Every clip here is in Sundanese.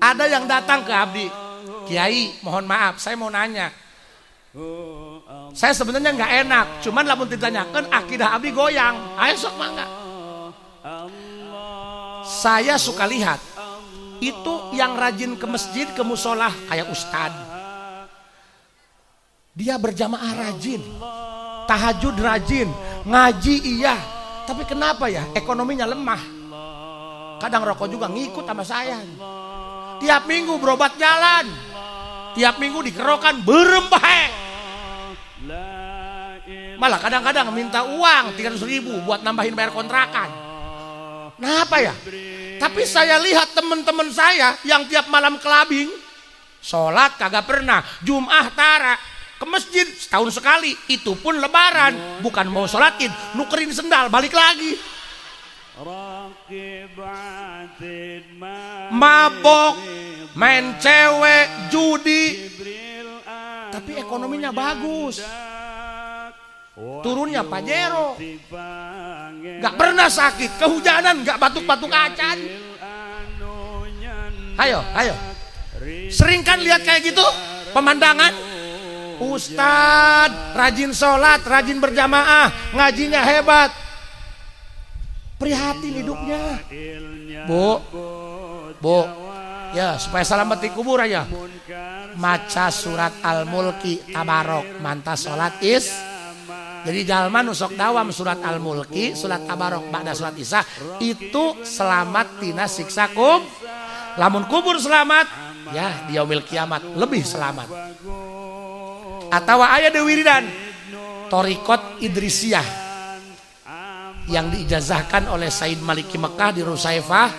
Ada yang datang ke abdi, "Kiai, mohon maaf, saya mau nanya. Saya sebenarnya nggak enak, cuman lamun ditanyakan akidah abdi goyang." Ayo sok mangga. "Saya suka lihat itu yang rajin ke masjid, ke musola kayak ustad. Dia berjamaah rajin, tahajud rajin, ngaji iya. Tapi kenapa ya ekonominya lemah? Kadang rokok juga ngikut sama saya. Tiap minggu berobat jalan, tiap minggu dikerokan beureum bae. Malah kadang-kadang minta uang 300 ribu buat nambahin bayar kontrakan. Nah, apa ya? Tapi saya lihat teman-teman saya yang tiap malam clubbing, sholat kagak pernah, Jum'ah tara, ke masjid setahun sekali, itu pun lebaran, bukan mau sholat id, nukerin sendal, balik lagi. Mabok, main cewek, judi, tapi ekonominya bagus. Turunnya Pajero, nggak pernah sakit, kehujanan, nggak batuk-batuk acan. Ayo, ayo. Sering kan lihat kayak gitu pemandangan? Ustad rajin sholat, rajin berjamaah, ngajinya hebat, prihatin hidupnya. Bu, bu, ya supaya selamat di kubur aja. Maca surat Al-Mulki, Tabarok, mantas sholat is. Jadi jalma nu sok dawam surat Al-Mulki, surat Tabarok, ba'da surat Isya itu selamat tina siksa kub. Lamun kubur selamat, ya di yaumil kiamat lebih selamat. Atau aya deui wiridan Torikot Idrisiyah yang diijazahkan oleh Said Maliki Mekah di Rusaifah.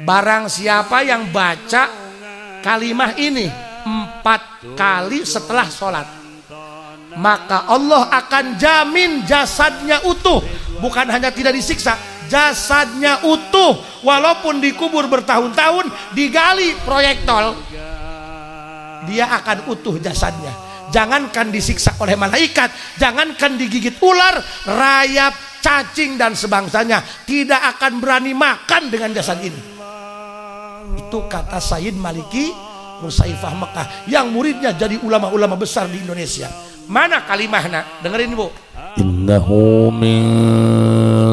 Barang siapa yang baca kalimah ini 4 kali setelah sholat, maka Allah akan jamin jasadnya utuh. Bukan hanya tidak disiksa, jasadnya utuh. Walaupun dikubur bertahun-tahun, digali proyek tol, dia akan utuh jasadnya. Jangankan disiksa oleh malaikat, jangankan digigit ular, rayap, cacing dan sebangsanya tidak akan berani makan dengan jasad ini. Itu kata Sayyid Maliki Rusaifah Mekah yang muridnya jadi ulama-ulama besar di Indonesia. Mana kalimahna? Dengerin, Bu. Innahu min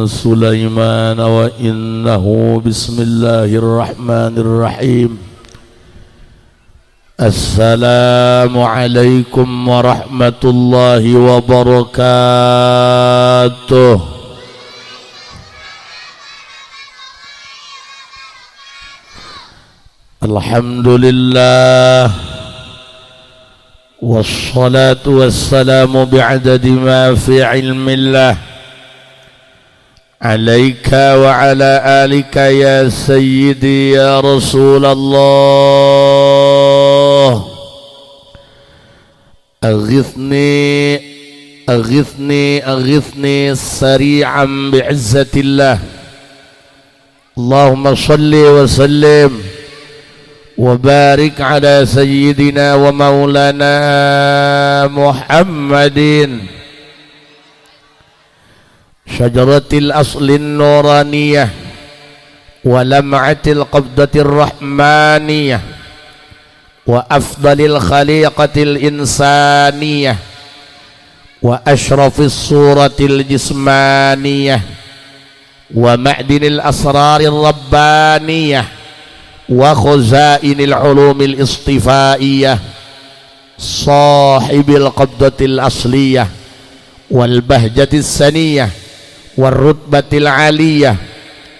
Sulaiman wa innahu bismillahirrahmanirrahim. Assalamualaikum warahmatullahi wabarakatuh. Alhamdulillah, wassalatu wassalamu bi'adadi ma fi ilmillah alaika wa ala alika ya sayyidi ya Rasulullah. Aghithni aghithni aghithni sari'an bi'izzatillah. Allahumma salli wa sallim وبارك على سيدنا ومولانا محمد شجرة الأصل النورانية ولمعة القبضة الرحمانية وأفضل الخليقة الإنسانية وأشرف الصورة الجسمانية ومعدن الأسرار الربانية وخزائن العلوم الاصطفائية صاحب القبضة الأصلية والبهجة السنية والرتبة العالية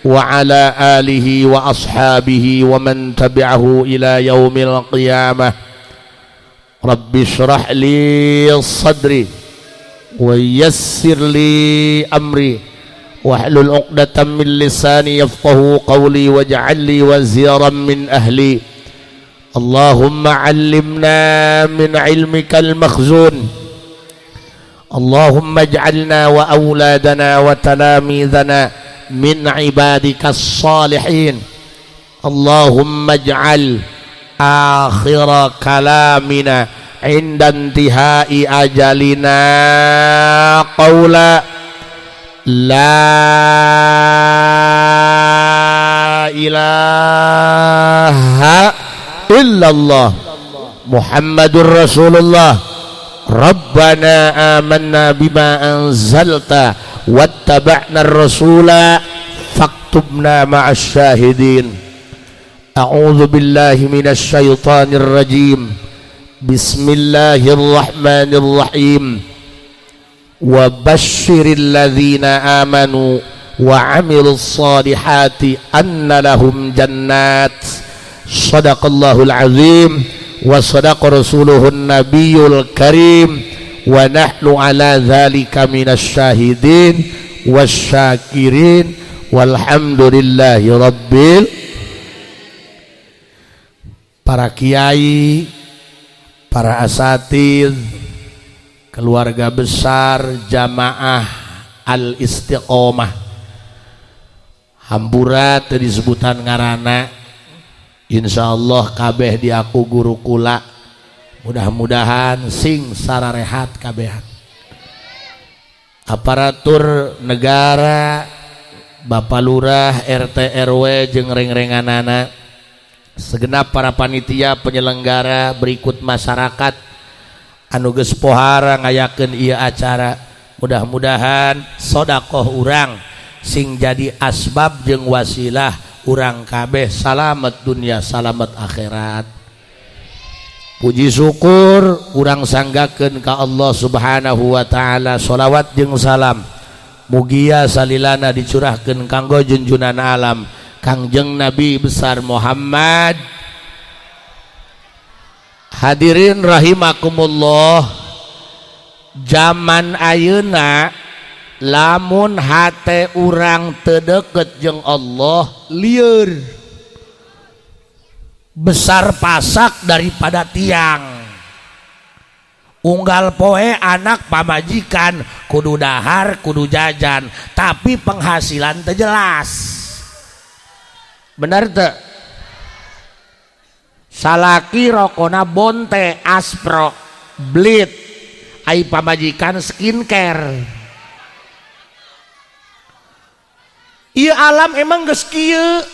وعلى آله وأصحابه ومن تبعه إلى يوم القيامة. رب اشرح لي صدري ويسر لي أمري واحلل عقدة من لساني يفقه قولي واجعل لي وزيرا من أهلي. اللهم علمنا من علمك المخزون. اللهم اجعلنا وأولادنا وتلاميذنا من عبادك الصالحين. اللهم اجعل آخر كلامنا عند انتهاء أجلنا قولا لا إله. illallah Muhammadur Rasulullah. Rabbana amanna bima anzalta wattaba'na ar-rasula faktubna ma'as syahidin. A'udzu billahi minasy syaithanir rajim. Bismillahirrahmanirrahim. Wa basyiril ladzina amanu wa 'amilus solihati anna lahum jannat. Shadaqallahul azim wa sadaqa rasuluhun nabiyul karim wa nahnu ala dzalika minasy syahidin wasyakirin walhamdulillahi rabbil. Para kiai, para asatidz, keluarga besar jamaah Al-Istiqomah, hampura teu disebutan ngarana, insyaallah kabeh diaku guru kula, mudah-mudahan sing sararehat kabehan. Aparatur negara, Bapak Lurah, RT RW jeung reng-renganana, segenap para panitia penyelenggara, berikut masyarakat anu geus pohara ngayakeun ieu acara, mudah-mudahan sodakoh urang sing jadi asbab jeung wasilah urang kabeh salamet dunia salamet akhirat. Puji syukur urang sanggakeun ka Allah Subhanahu wa taala. Sholawat jeung salam mugia salilana dicurahkeun kanggo junjunan alam Kangjeng Nabi besar Muhammad. Hadirin rahimakumullah, zaman ayeuna lamun hate urang teu deket jeung Allah, lieur besar pasak daripada tiang. Unggal poe anak pamajikan kudu dahar kudu jajan, tapi penghasilan teu jelas. Bener teu? Salaki rokona Bonte, Aspro, Blit, ai pamajikan skincare. Ieu alam emang geus kieu.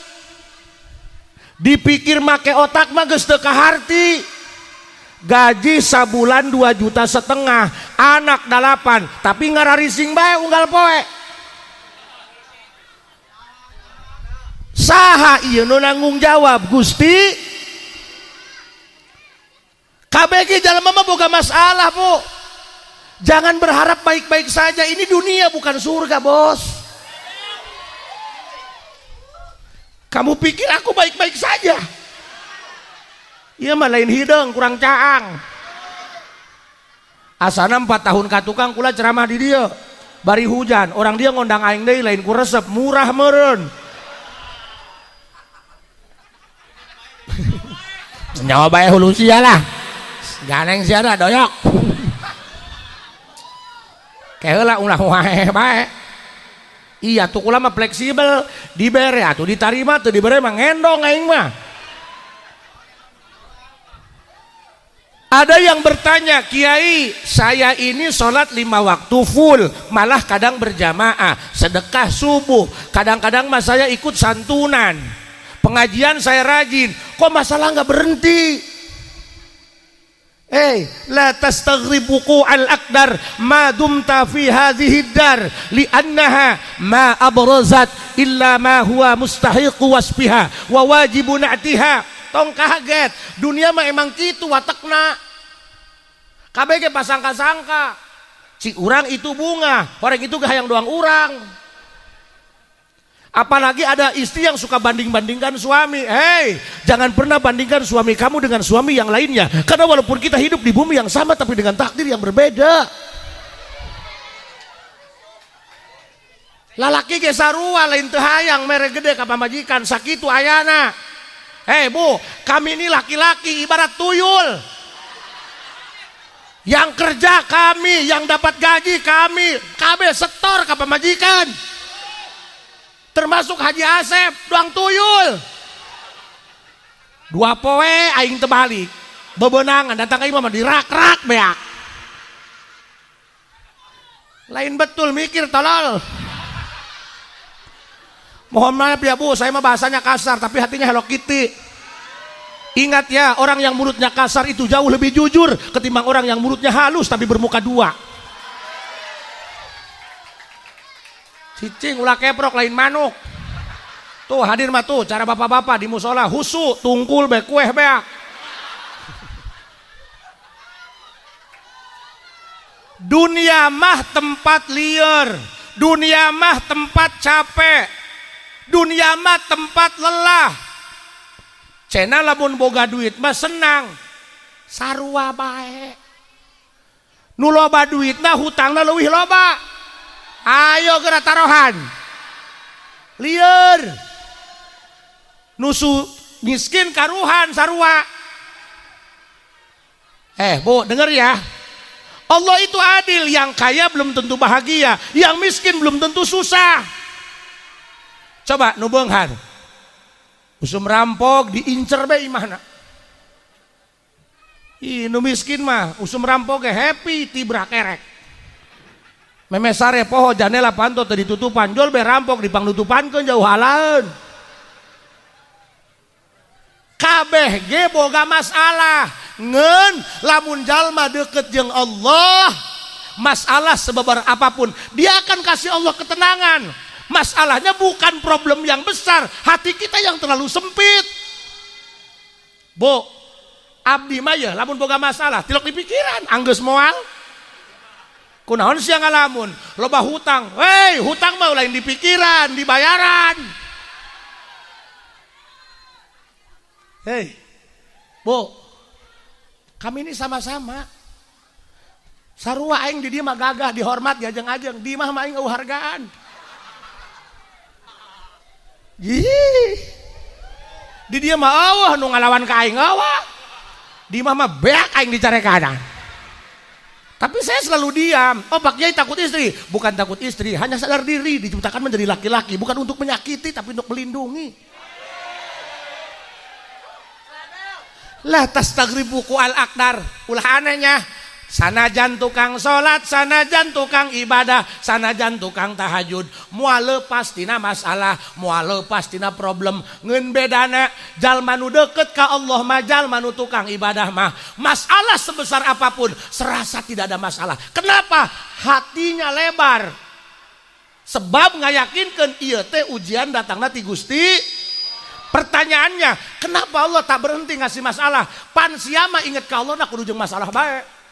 Dipikir make otak mah geus teu kaharti. Gaji sabulan 2,5 juta, anak 8, tapi ngararising bae unggal poe. Saha ieu nu nanggung jawab? Gusti. KBG jalma mah boga masalah, Bu. Jangan berharap baik-baik saja. Ini dunia bukan surga, Bos. Kamu pikir aku baik-baik saja? Iya mah lain hidung, kurang caang. Asana 4 tahun ka tukang kula ceramah di dia. Bari hujan, orang dia ngondang aing deui lain ku resep, murah meureun. Nyawa bae hulu sia lah. Ganeng sia dah doyok. Keheula ulah wae bae. Iya tuh kula mah fleksibel, dibere atuh ditarima, teu dibere mah ngendong aing mah. Ada yang bertanya, Kiai, saya ini sholat 5 waktu full, malah kadang berjamaah, sedekah subuh, kadang-kadang mah saya ikut santunan, pengajian saya rajin, kok masalah nggak berhenti? La tastaghribu al-aqdar ma dumta fi hadhihi dar li'annaha ma abrazat illa ma huwa mustahiqu wasfiha wa wajibu na'tiha. Tong kaget, dunia mah emang kitu watekna. Kabeh ge pasangka-sangka. Cik urang itu bunga, orang itu hayang doang urang. Apalagi ada istri yang suka banding-bandingkan suami. Hei, jangan pernah bandingkan suami kamu dengan suami yang lainnya. Karena walaupun kita hidup di bumi yang sama, tapi dengan takdir yang berbeda. Lalaki ge sarua lain teu hayang mere gede ka pamajikan, sakitu ayana. Hei bu, kami ini laki-laki ibarat tuyul. Yang kerja kami, yang dapat gaji kami, kabeh setor ka pamajikan. Termasuk Haji Asep, doang tuyul. 2 poe aing terbalik. Bebenangan datang ka imah mah dirak-rak beak. Lain betul mikir tolol. Mohon maaf ya bu, saya mah bahasanya kasar tapi hatinya Hello Kitty. Ingat ya, orang yang mulutnya kasar itu jauh lebih jujur ketimbang orang yang mulutnya halus tapi bermuka dua. Cicing ulah keprok lain manuk. Tuh hadir mah tuh cara bapak-bapak di musola husu tungkul be kueh beak. Dunia mah tempat liar, dunia mah tempat capek, dunia mah tempat lelah. Cenah lamun boga duit mah senang, sarua bae. Nu loba duitna hutangna leuwih loba. Ayo geura tarohan. Lieur. Nusu miskin karuhan sarua. Bu, denger ya. Allah itu adil, yang kaya belum tentu bahagia, yang miskin belum tentu susah. Coba nu beunghar. Usum rampok diincer bae imahna. Ih, nu miskin mah usum rampok ge happy tibrak erek. Meme sare poho janela panto teu ditutupan, jol be rampok dipangnutupankeun jauh halaeun. Kabeh ge boga masalah. Ngeun lamun jalma deukeut jeung Allah, masalah sebebar apapun dia akan kasih Allah ketenangan. Masalahnya bukan problem yang besar, hati kita yang terlalu sempit. Bu, abdi mah ya lamun boga masalah tilok di pikiran, anggeus moal. Kunaon sia ngalamun, loba hutang. Hei, hutang mah lain di pikiran, dibayaran. Hei, Bu, kami ini sama-sama. Sarua aing di dieu mah gagah, dihormat, diajeng-ajeng, di mah mah aing eueuh hargaan. Ih. Di dia mah Allah nu ngalawan ka aing Allah. Di mah mah beak aing dicarekan. Tapi saya selalu diam. Oh, Pak Kiai takut istri. Bukan takut istri, hanya sadar diri diciptakan menjadi laki-laki bukan untuk menyakiti tapi untuk melindungi. La tastagribu ku al aqdar. Ulah anehnya. Sanajan tukang salat, sanajan tukang ibadah, sanajan tukang tahajud, moal lepas tina masalah, moal lepas tina problem. Ngeun bedana jalma nu deukeut ka Allah mah jalma nu tukang ibadah mah masalah sebesar apapun serasa tidak ada masalah. Kenapa? Hatinya lebar. Sebab ngayakinkeun ieu teh ujian datangna ti Gusti. Pertanyaannya, kenapa Allah tak berhenti ngasih masalah? Pan sia mah inget ka Allah na kudu jeung masalah bae.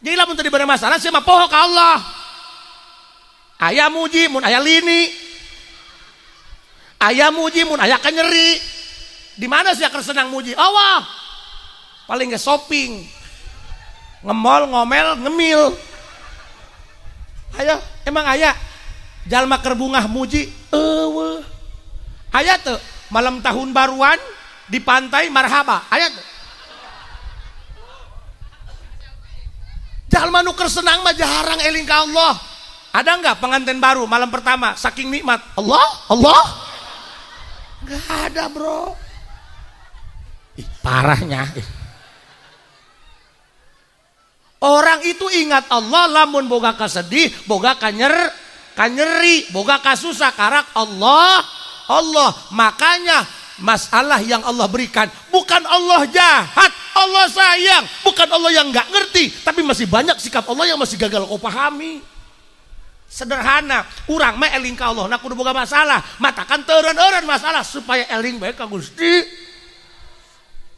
Jadi lamun teu dibere masalah sia mah poho ka Allah. Aya muji mun aya lini. Aya muji mun aya kanyeri. Di mana sia keur senang muji? Allah. Paling ge shopping. Ngemol, ngomel, ngemil. Ayo, emang aya jalma keur bungah muji? Eueuh. Aya teu malam tahun baruan di pantai marhaba. Aya teu? Jalma nu keur senang mah jarang eling ka Allah. Ada nggak pengantin baru malam pertama saking nikmat Allah, Allah? Nggak ada, bro. Ih, parahnya. Ih. Orang itu ingat Allah lamun boga kasedih, boga kanyeri, boga kasusah karak Allah, Allah. Makanya masalah yang Allah berikan bukan Allah jahat, Allah sayang, bukan Allah yang nggak ngerti, tapi masih banyak sikap Allah yang masih gagal kau pahami. Sederhana, urang mah eling ka Allah, nah kudu boga masalah, matakan teureun-eureun masalah supaya eling bae ka Gusti.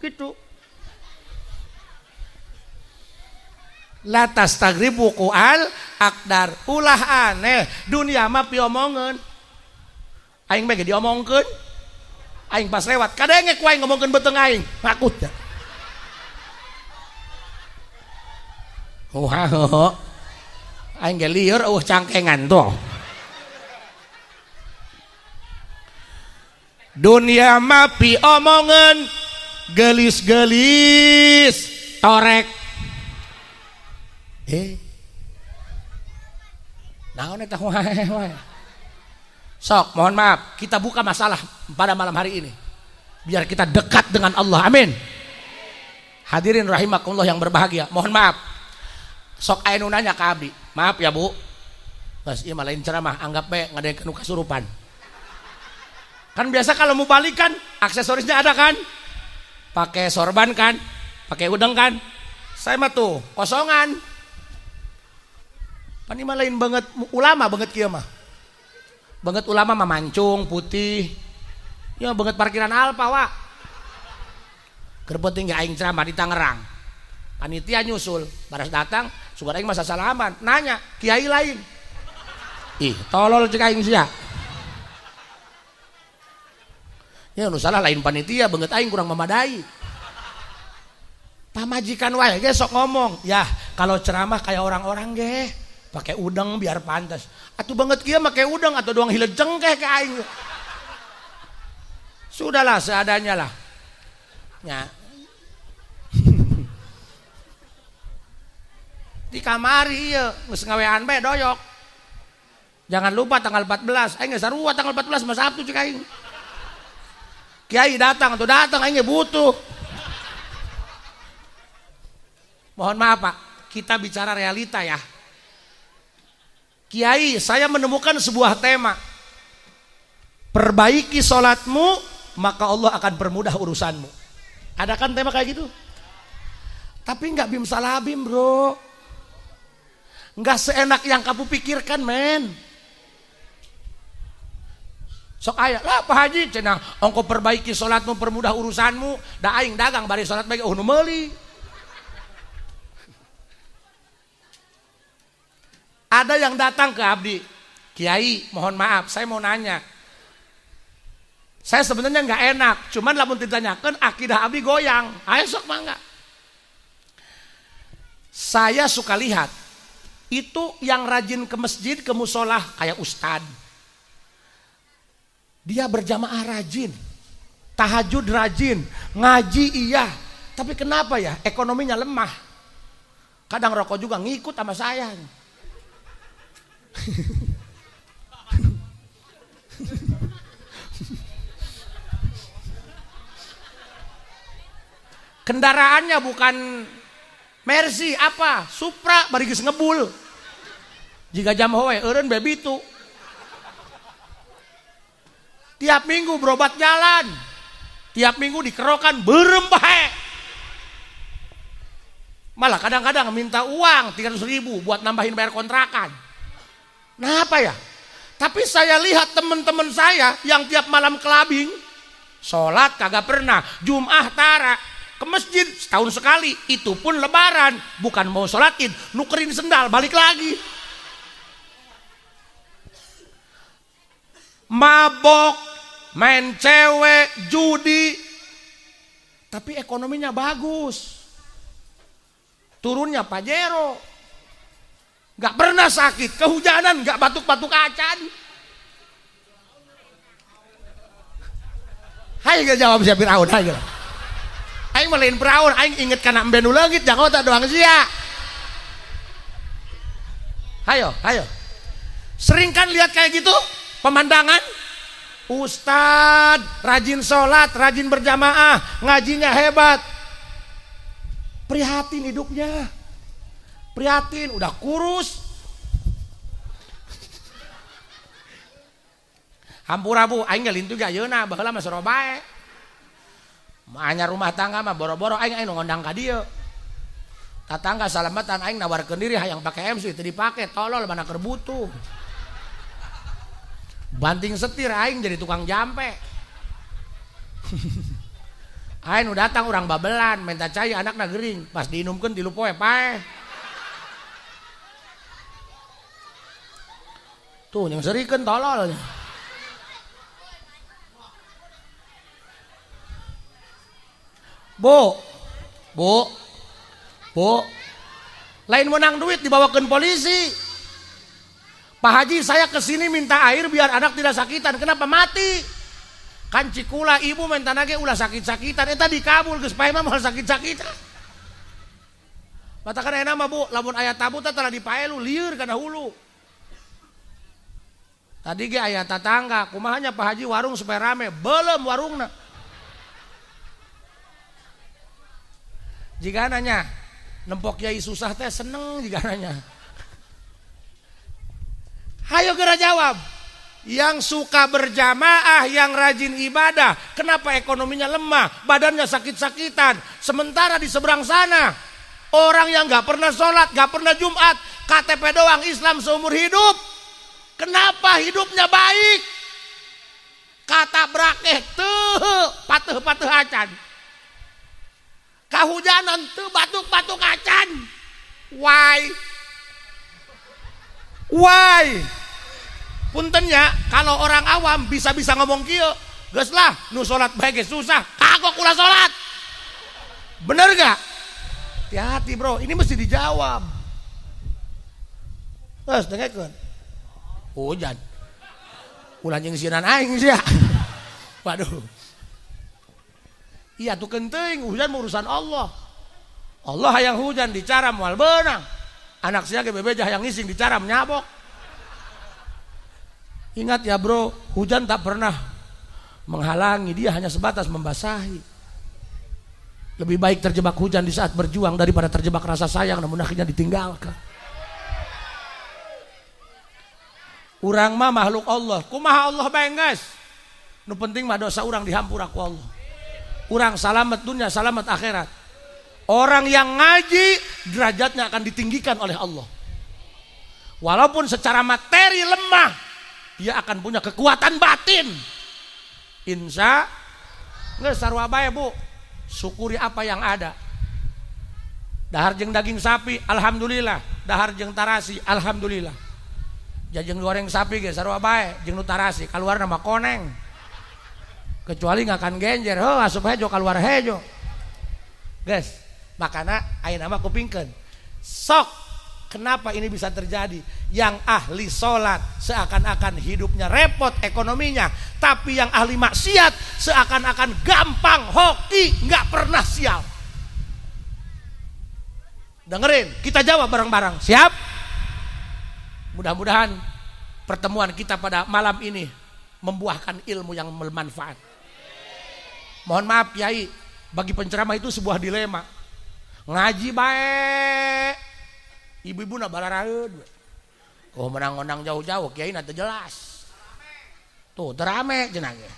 Gitu. La tastagribu al aqdar, ulah aneh, dunia mah piomongeun. Aing mah ge diomongkeun. Aing pas lewat, kadenge ku aing ngomongkeun beuteung aing, takut ya. Wah, aing ge lieur eueuh cangkengan tuh. Dunia mah piomongeun, gelis-gelis torek. Naon eta wae. Sok, mohon maaf, kita buka masalah pada malam hari ini. Biar kita dekat dengan Allah. Amin. Hadirin rahimakumullah yang berbahagia, mohon maaf. Sok aya nu nanya ka abdi. Maaf ya, Bu. Geus ieu mah lain ceramah, anggap bae ngadengekeun nu kasurupan. Kan biasa kalau mau balik kan aksesorisnya ada kan? Pakai sorban kan? Pakai udeng kan? Saya mah tuh kosongan. Pan mah lain banget ulama banget kieu mah. Banget ulama mah mancung putih. Ya banget parkiran Alfa wa. Keur penting ge aing ceramah di Tangerang. Panitia nyusul, baras datang, sugan aing masa salaman, nanya, kiai lain. Ih, tolol cek aing sia. Ya nu salah lain panitia, banget aing kurang memadai. Pamajikan wae ge sok ngomong, ya kalau ceramah kayak orang-orang ge, pakai udang biar pantas. Atuh banget kieu make udang atau doang hileut jengkeh ke aing. Sudahlah seadanya lah. Ya. Di kamari ieu geus ngawean bae doyok. Jangan lupa tanggal 14. Aing geus sarua tanggal 14 mah Sabtu cek aing. Kiai datang atau datang aing ge butuh. Mohon maaf Pak, kita bicara realita ya. Kiai, saya menemukan sebuah tema. Perbaiki sholatmu, maka Allah akan permudah urusanmu. Ada kan tema kayak gitu? Tapi nggak bim salabim bro. Nggak seenak yang kamu pikirkan men. Sok aya lah Pak Haji cenah, ongko perbaiki sholatmu, permudah urusanmu. Da aing dagang bari sholat bae oh nu meuli. Ada yang datang ke abdi, Kiai, mohon maaf, saya mau nanya. Saya sebenarnya nggak enak, cuman lamun ditanyakan akidah abdi goyang. Ayo sok mangga. Saya suka lihat itu yang rajin ke masjid, ke musola kayak ustad. Dia berjamaah rajin, tahajud rajin, ngaji iya. Tapi kenapa ya ekonominya lemah? Kadang rokok juga ngikut sama saya. Kendaraannya bukan Mercy apa Supra bari geus ngebul. Jika jam hoe eureun bae bitu. Tiap minggu berobat jalan. Tiap minggu dikerokan beureum bae. Malah kadang-kadang minta uang 300.000 buat nambahin bayar kontrakan. Nah apa ya? Tapi saya lihat teman-teman saya yang tiap malam kelabing, sholat kagak pernah, Jum'ah tara, ke masjid setahun sekali, itu pun lebaran, bukan mau sholat id, nukerin sendal, balik lagi. Mabok, main cewek, judi, tapi ekonominya bagus. Turunnya Pajero. Gak pernah sakit, kehujanan, gak batuk-batuk acan. Hai gak jawab siapa Firaun, hai gak. Aing mah lain Firaun, aing inget kana embe nu leungit, jangan tak doang sia. Hayo, hayo. Sering kan lihat kayak gitu pemandangan? Ustad rajin sholat, rajin berjamaah, ngajinya hebat. Prihatin hidupnya. Prihatin, udah kurus. Hampura bu, aing ngelintu ge ayeuna, baheula mah soro bae. Anyar rumah tangga mah boro-boro aing aing nu ngondang ka dieu. Tatangga salamatan aing nawarkeun diri hayang pake MC teu dipake, tolol mana keur butuh. Banting setir aing jadi tukang jampe. Aing nu datang urang babelan, minta cai anakna gering, pas diinumkeun 3 poe paeh. Tuh yang serikeun tolol. Bu, bu, bu, lain menang duit dibawakan polisi. Pak Haji saya kesini minta air biar anak tidak sakitan. Kenapa mati? Kan cikula ibu minta nage ulah sakit-sakitan. Eta dikabul geus pae mah moal sakit-sakitan. Matakan enak mah bu, lamun aya tabu teh telah dipaelu lieur kana hulu. Tadi ge aya tatangga, kumahanya Pak Haji warung supaya rame, belum warungna. Jika nanya, nempok kiai susah teh seneng jika nanya. Hayo geura jawab. Yang suka berjamaah, yang rajin ibadah, kenapa ekonominya lemah, badannya sakit-sakitan? Sementara di seberang sana, orang yang gak pernah sholat, gak pernah Jumat, KTP doang Islam seumur hidup, kenapa hidupnya baik? Kata brakeh tuh, patuh-patuh acan. Kahujanan tuh batuk-batuk acan. Why? Why? Puntennya kalau orang awam bisa-bisa ngomong kieu, geus lah nu salat bae geus susah, kagok ulah salat. Bener gak? Hati-hati bro, ini mesti dijawab. Terus dengekeun. Hujan. Ulah jeung sieunan aing sia. Waduh. Iya tuh kenting, hujan urusan Allah. Allah hayang hujan dicaram moal beunang. Anak sia ge bebeja hayang ngising dicaram nyabok. Ingat ya bro, hujan tak pernah menghalangi, dia hanya sebatas membasahi. Lebih baik terjebak hujan di saat berjuang daripada terjebak rasa sayang namun akhirnya ditinggalkan. Urang mah makhluk Allah, kumaha Allah bae geus. Nu penting mah dosa urang dihampura ku Allah. Urang salamet dunia, salamet akhirat. Orang yang ngaji derajatnya akan ditinggikan oleh Allah. Walaupun secara materi lemah, dia akan punya kekuatan batin. Insya nggak sarua bae bu, syukuri apa yang ada. Dahar jeung daging sapi, alhamdulillah. Dahar jeung tarasi, alhamdulillah. Jajeng goreng sapi ge sarua bae jeung nu tarasi, kaluar nama koneng. Kecuali ngakan genjer, heuh asup hejo kaluar hejo. Guys, makana ayeuna mah kupingkeun. Sok, kenapa ini bisa terjadi? Yang ahli sholat seakan-akan hidupnya repot ekonominya, tapi yang ahli maksiat seakan-akan gampang, hoki, nggak pernah sial. Dengerin, kita jawab bareng-bareng. Siap? Mudah-mudahan pertemuan kita pada malam ini membuahkan ilmu yang bermanfaat. Mohon maaf Kiai, bagi penceramah itu sebuah dilema. Ngaji baik, ibu-ibu nak balaraeun. Oh menang-menang jauh-jauh, Kiai nanti jelas. Tuh terame cenah ge.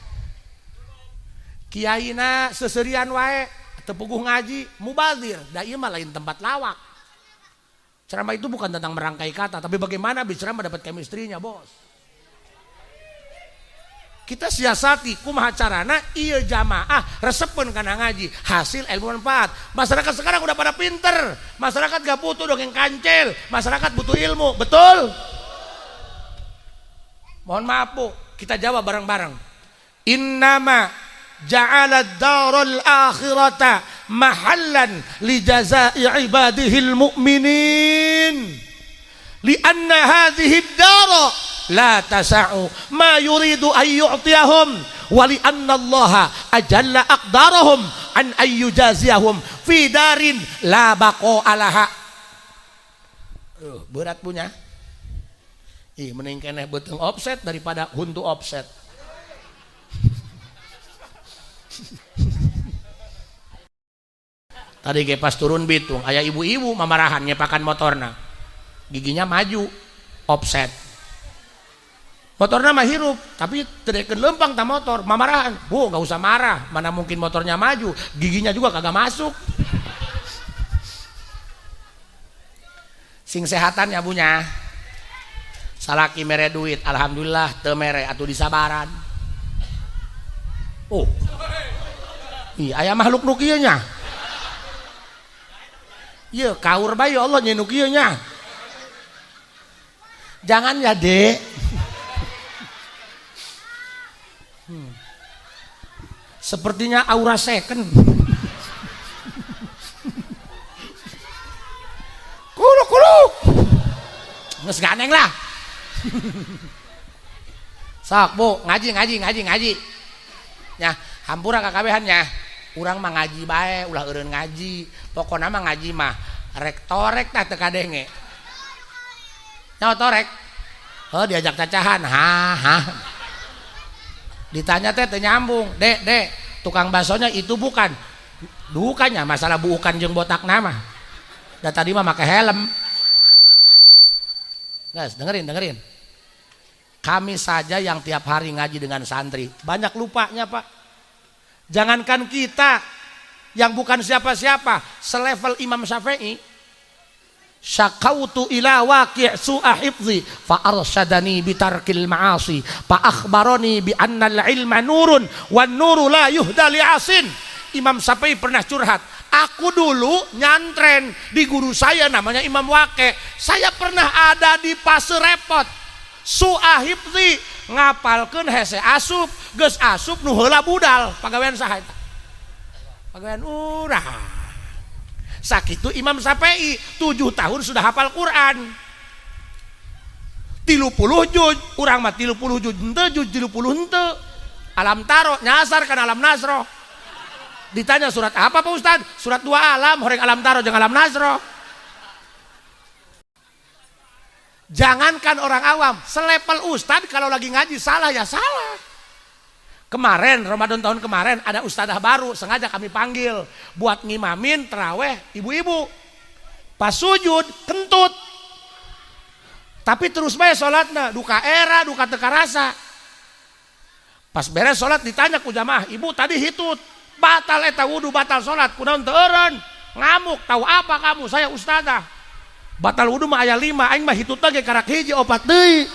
Kiai na seserian wae, teu puguh ngaji, mubazir. Da ieu mah lain tempat lawak. Ceramah itu bukan tentang merangkai kata, tapi bagaimana bicara mendapat chemistry-nya, bos. Kita siasati kumaha carana ieu jamaah resepeun kana ngaji, hasil ilmu manfaat. Masyarakat sekarang udah pada pinter, masyarakat gak butuh dongeng kancil, masyarakat butuh ilmu, betul? Mohon maaf bu, kita jawab bareng-bareng. Innama ja'ala ad-daral akhirata mahallan li jazaa'i ibadihil mu'minin li'anna hadhihi ad-dara la tasa'u ma yuridu an yu'tiyahum wa li'anna Allah ajalla aqdarahum an ayyujaziyahum fi darin la baqa alaha. Berat punya. Ih, mending keneh beuteung offset daripada huntu offset. Tadi ge pas turun Bitung aya ibu-ibu mamarahan nyepakan motorna. Giginya maju offset. Motorna mah hirup, tapi teu lempang ta motor, mamarahan. Bu, nggak usah marah, mana mungkin motornya maju, giginya juga kagak masuk. Sing sehatan ya bunya. Salaki mere duit, alhamdulillah teu mere atuh disabaran. Oh. Ih, aya makhluk nu kieu nya. Ieu kaur bae ya Allah nya nu kieu nya. Jangan ya, Dek. Sepertinya aura second. Kuluk kuluk. Geus ganeng lah. Sok Bu, ngaji ngaji ngaji ngaji. Nya, hampura kakabehan nya. Urang mah ngaji bae, ulah eureun ngaji. Pokona mah ngaji mah rek torek tah teu kadenge. Nyawa torek? Heuh diajak cacahan, ha ha. Ditanya teh teu nyambung. Dek, dek, tukang baksonya itu bukan. Bukannya masalah bukan jeung botak nama. Da tadi mah make helm. Guys, dengerin, dengerin. Kami saja yang tiap hari ngaji dengan santri, banyak lupanya, Pak. Jangankan kita yang bukan siapa-siapa, selevel Imam Syafi'i, syakautu ila waqi' su'a hifzi fa arsyadani bitarkil ma'asi fa akhbarani bi annal ilma nurun wan nuru la yuhda li'asin. Imam Syafi'i pernah curhat, aku dulu nyantren di guru saya namanya Imam Waqi', saya pernah ada di fase repot, su'a hifzi, ngapalkeun hese asup, geus asup nu heula budal, pagawean saha eta? Pagawean urang. Sakitu Imam Syafi'i 7 tahun sudah hafal Quran. 30 juz, urang mah 30 juz henteu, juz 30 henteu. Alam taro nyasar kan alam nasroh. Ditanya surat apa Pak Ustad? Surat 2 alam, horeng alam taro jeung alam nasroh. Jangankan orang awam, selepel ustad kalau lagi ngaji salah ya salah. Kemarin, Ramadan tahun kemarin ada ustadzah baru, sengaja kami panggil buat ngimamin teraweh ibu-ibu. Pas sujud, kentut. Tapi terus bae sholatna, duka era, duka teu karasa. Pas beres sholat ditanya ku jamaah, ibu tadi hitut, batal eta wudu, batal sholat, kunaon teu eureun? Ngamuk, tahu apa kamu, saya ustadzah. Batal wudu mah aya 5, aing mah hitutna ge karak hiji opat deui.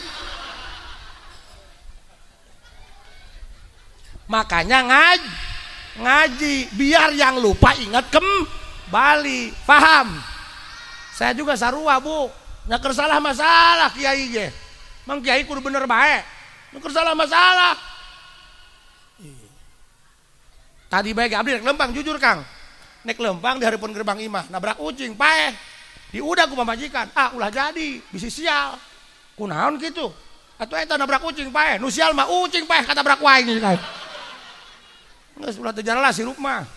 Makanya ngaji biar yang lupa ingat kembali. Paham? Saya juga sarua, Bu. Nyaker salah masalah kiai ge. Mang kiai kudu bener bae. Nyaker salah masalah. Tadi bae abdi rek lempang jujur, Kang. Nek lempang di hareupeun gerbang imah, nabrak ucing paeh. Diudag ku pamajikan, ah ulah jadi, bisi sial. Kunaon kitu? Atuh eta nabrak ucing paeh, nu sial mah ucing paeh katabrak wae geus kae. Geus ulah teu jaralah sirup mah.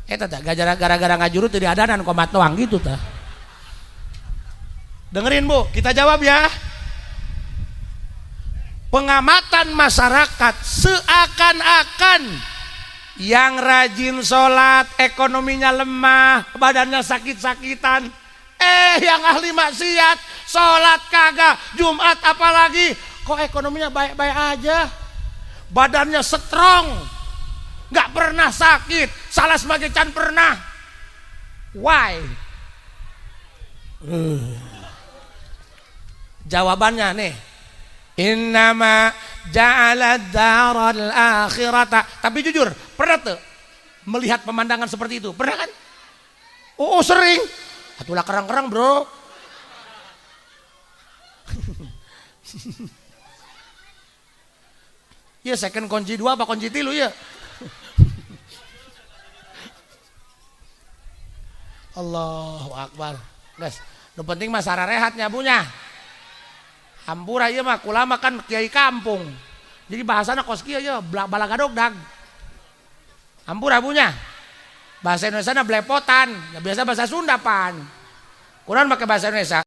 Eta tah gara-gara ngajuru teu diadanan komat doang gitu tah. Dengerin Bu, kita jawab ya. Pengamatan masyarakat seakan-akan yang rajin sholat ekonominya lemah, badannya sakit-sakitan. Yang ahli maksiat sholat kagak, Jumat apalagi, kok ekonominya baik-baik aja, badannya strong, nggak pernah sakit, salah sebagai can pernah. Why? Jawabannya nih, innama ja'ala daral akhirata. Tapi jujur, pernah tuh melihat pemandangan seperti itu? Pernah kan? Oh, sering. Atulah kerang-kerang, bro. Ya second kunci 2 apa kunci 3 ya? Allahu Akbar. Guys, nu penting mah sararehatnya punya. Hampura ieu mah kulama kan kiai kampung. Jadi bahasana kos kieu ye balagadog dag. Hampura punya. Bahasa Indonesia na belepotan, ya biasa bahasa Sunda pan. Kurang pakai bahasa Indonesia.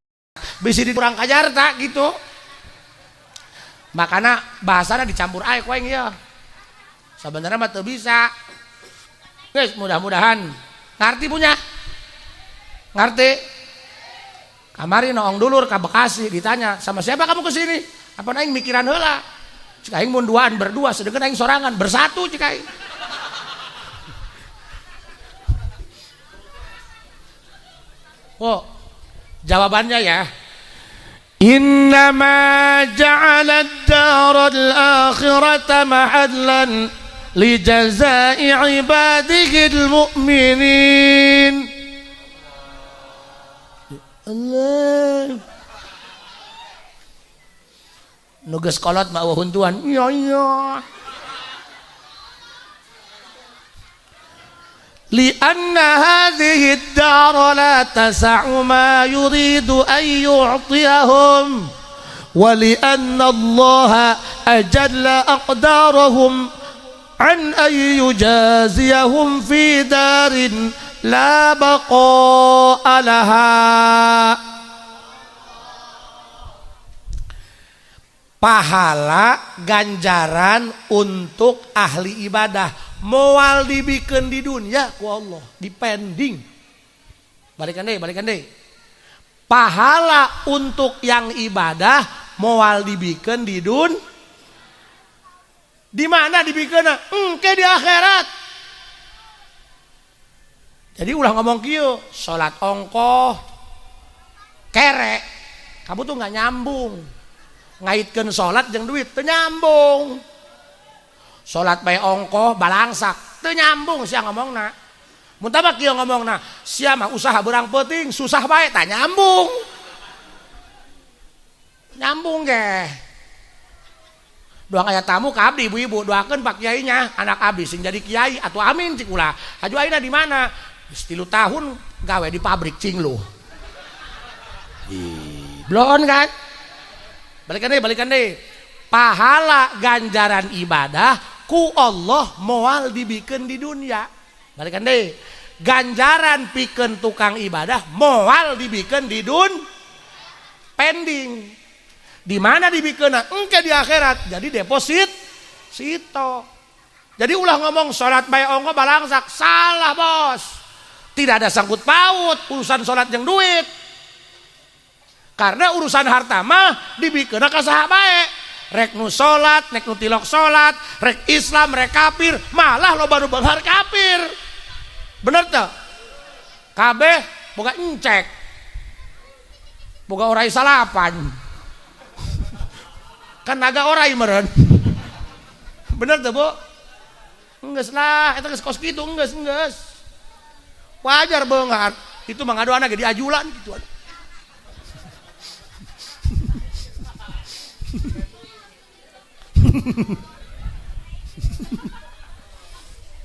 Bisi di kurang kajarta gitu. Makana bahasana dicampur ae ku aing ieu. Sebenarnya mah teu bisa. Guys, mudah-mudahan ngarti punya. Ngarti? Kamari noong dulur ka Bekasi ditanya, "Sama siapa kamu ke sini?" Apa aing mikiran heula. Cik aing mun duaan berdua, sedengkeun aing sorangan bersatu cik aing. Oh, jawabannya ya. Innama ja'ala ad-daral akhirata mahallan li jazaa'i ibadihi al-mu'minin. Allah. Nu geus kolot mah eueuh huntuan. Iya iya. Lianna hadhihi ad-dar la tas'u ma yuridu an yu'tiyahum wa lianna Allah ajalla aqdarahum an ay yujaziyahum fi darin la baqa'a laha. Pahala ganjaran untuk ahli ibadah moal dibikeun di dunia ku Allah dipending. Balikan deui, balikan deui. Pahala untuk yang ibadah moal dibikeun di dun. Di mana dibikeunna? Engke di akhirat. Jadi ulah ngomong kieu, salat ongkoh kere. Kamu tuh nggak nyambung. Ngaitkeun salat jeung duit teu nyambung. Salat bae ongkoh balangsak teu nyambung sia ngomongna. Mun tah kieu ngomongna, sia mah usaha beurang peuting, susah bae tah nyambung. Nyambung ge. Doang aya tamu ka abdi ibu-ibu, doakeun Pak Kiainya, anak abdi sing jadi kiai atuh amin cik ulah. Haju ayeuna di mana? Geus 3 tahun gawe di pabrik cingluh. Blon kan? Balikan deui, balikan deui. Pahala ganjaran ibadah ku Allah moal dibikeun di dunia. Balikan deui. Ganjaran pikeun tukang ibadah moal dibikeun di dun pending. Di mana dibikeunna? Engke di akhirat. Jadi deposit sito. Jadi ulah ngomong salat bae ongko balangsak, salah bos. Tidak ada sangkut paut urusan salat jeung duit. Karena urusan harta mah dibikeunna ka saha bae. Rek nu salat, rek nu tilok salat, rek Islam, rek kafir, malah loba nu beunghar kafir. Bener teu? Kabeh boga encek. Boga orai salapan. Kan naga orai meureun. Bener teu, Bu? Enggeus lah, eta geus kos kitu, enggeus, enggeus. Wajar beunghar. Itu mah ngadoana ge diajulan kitu.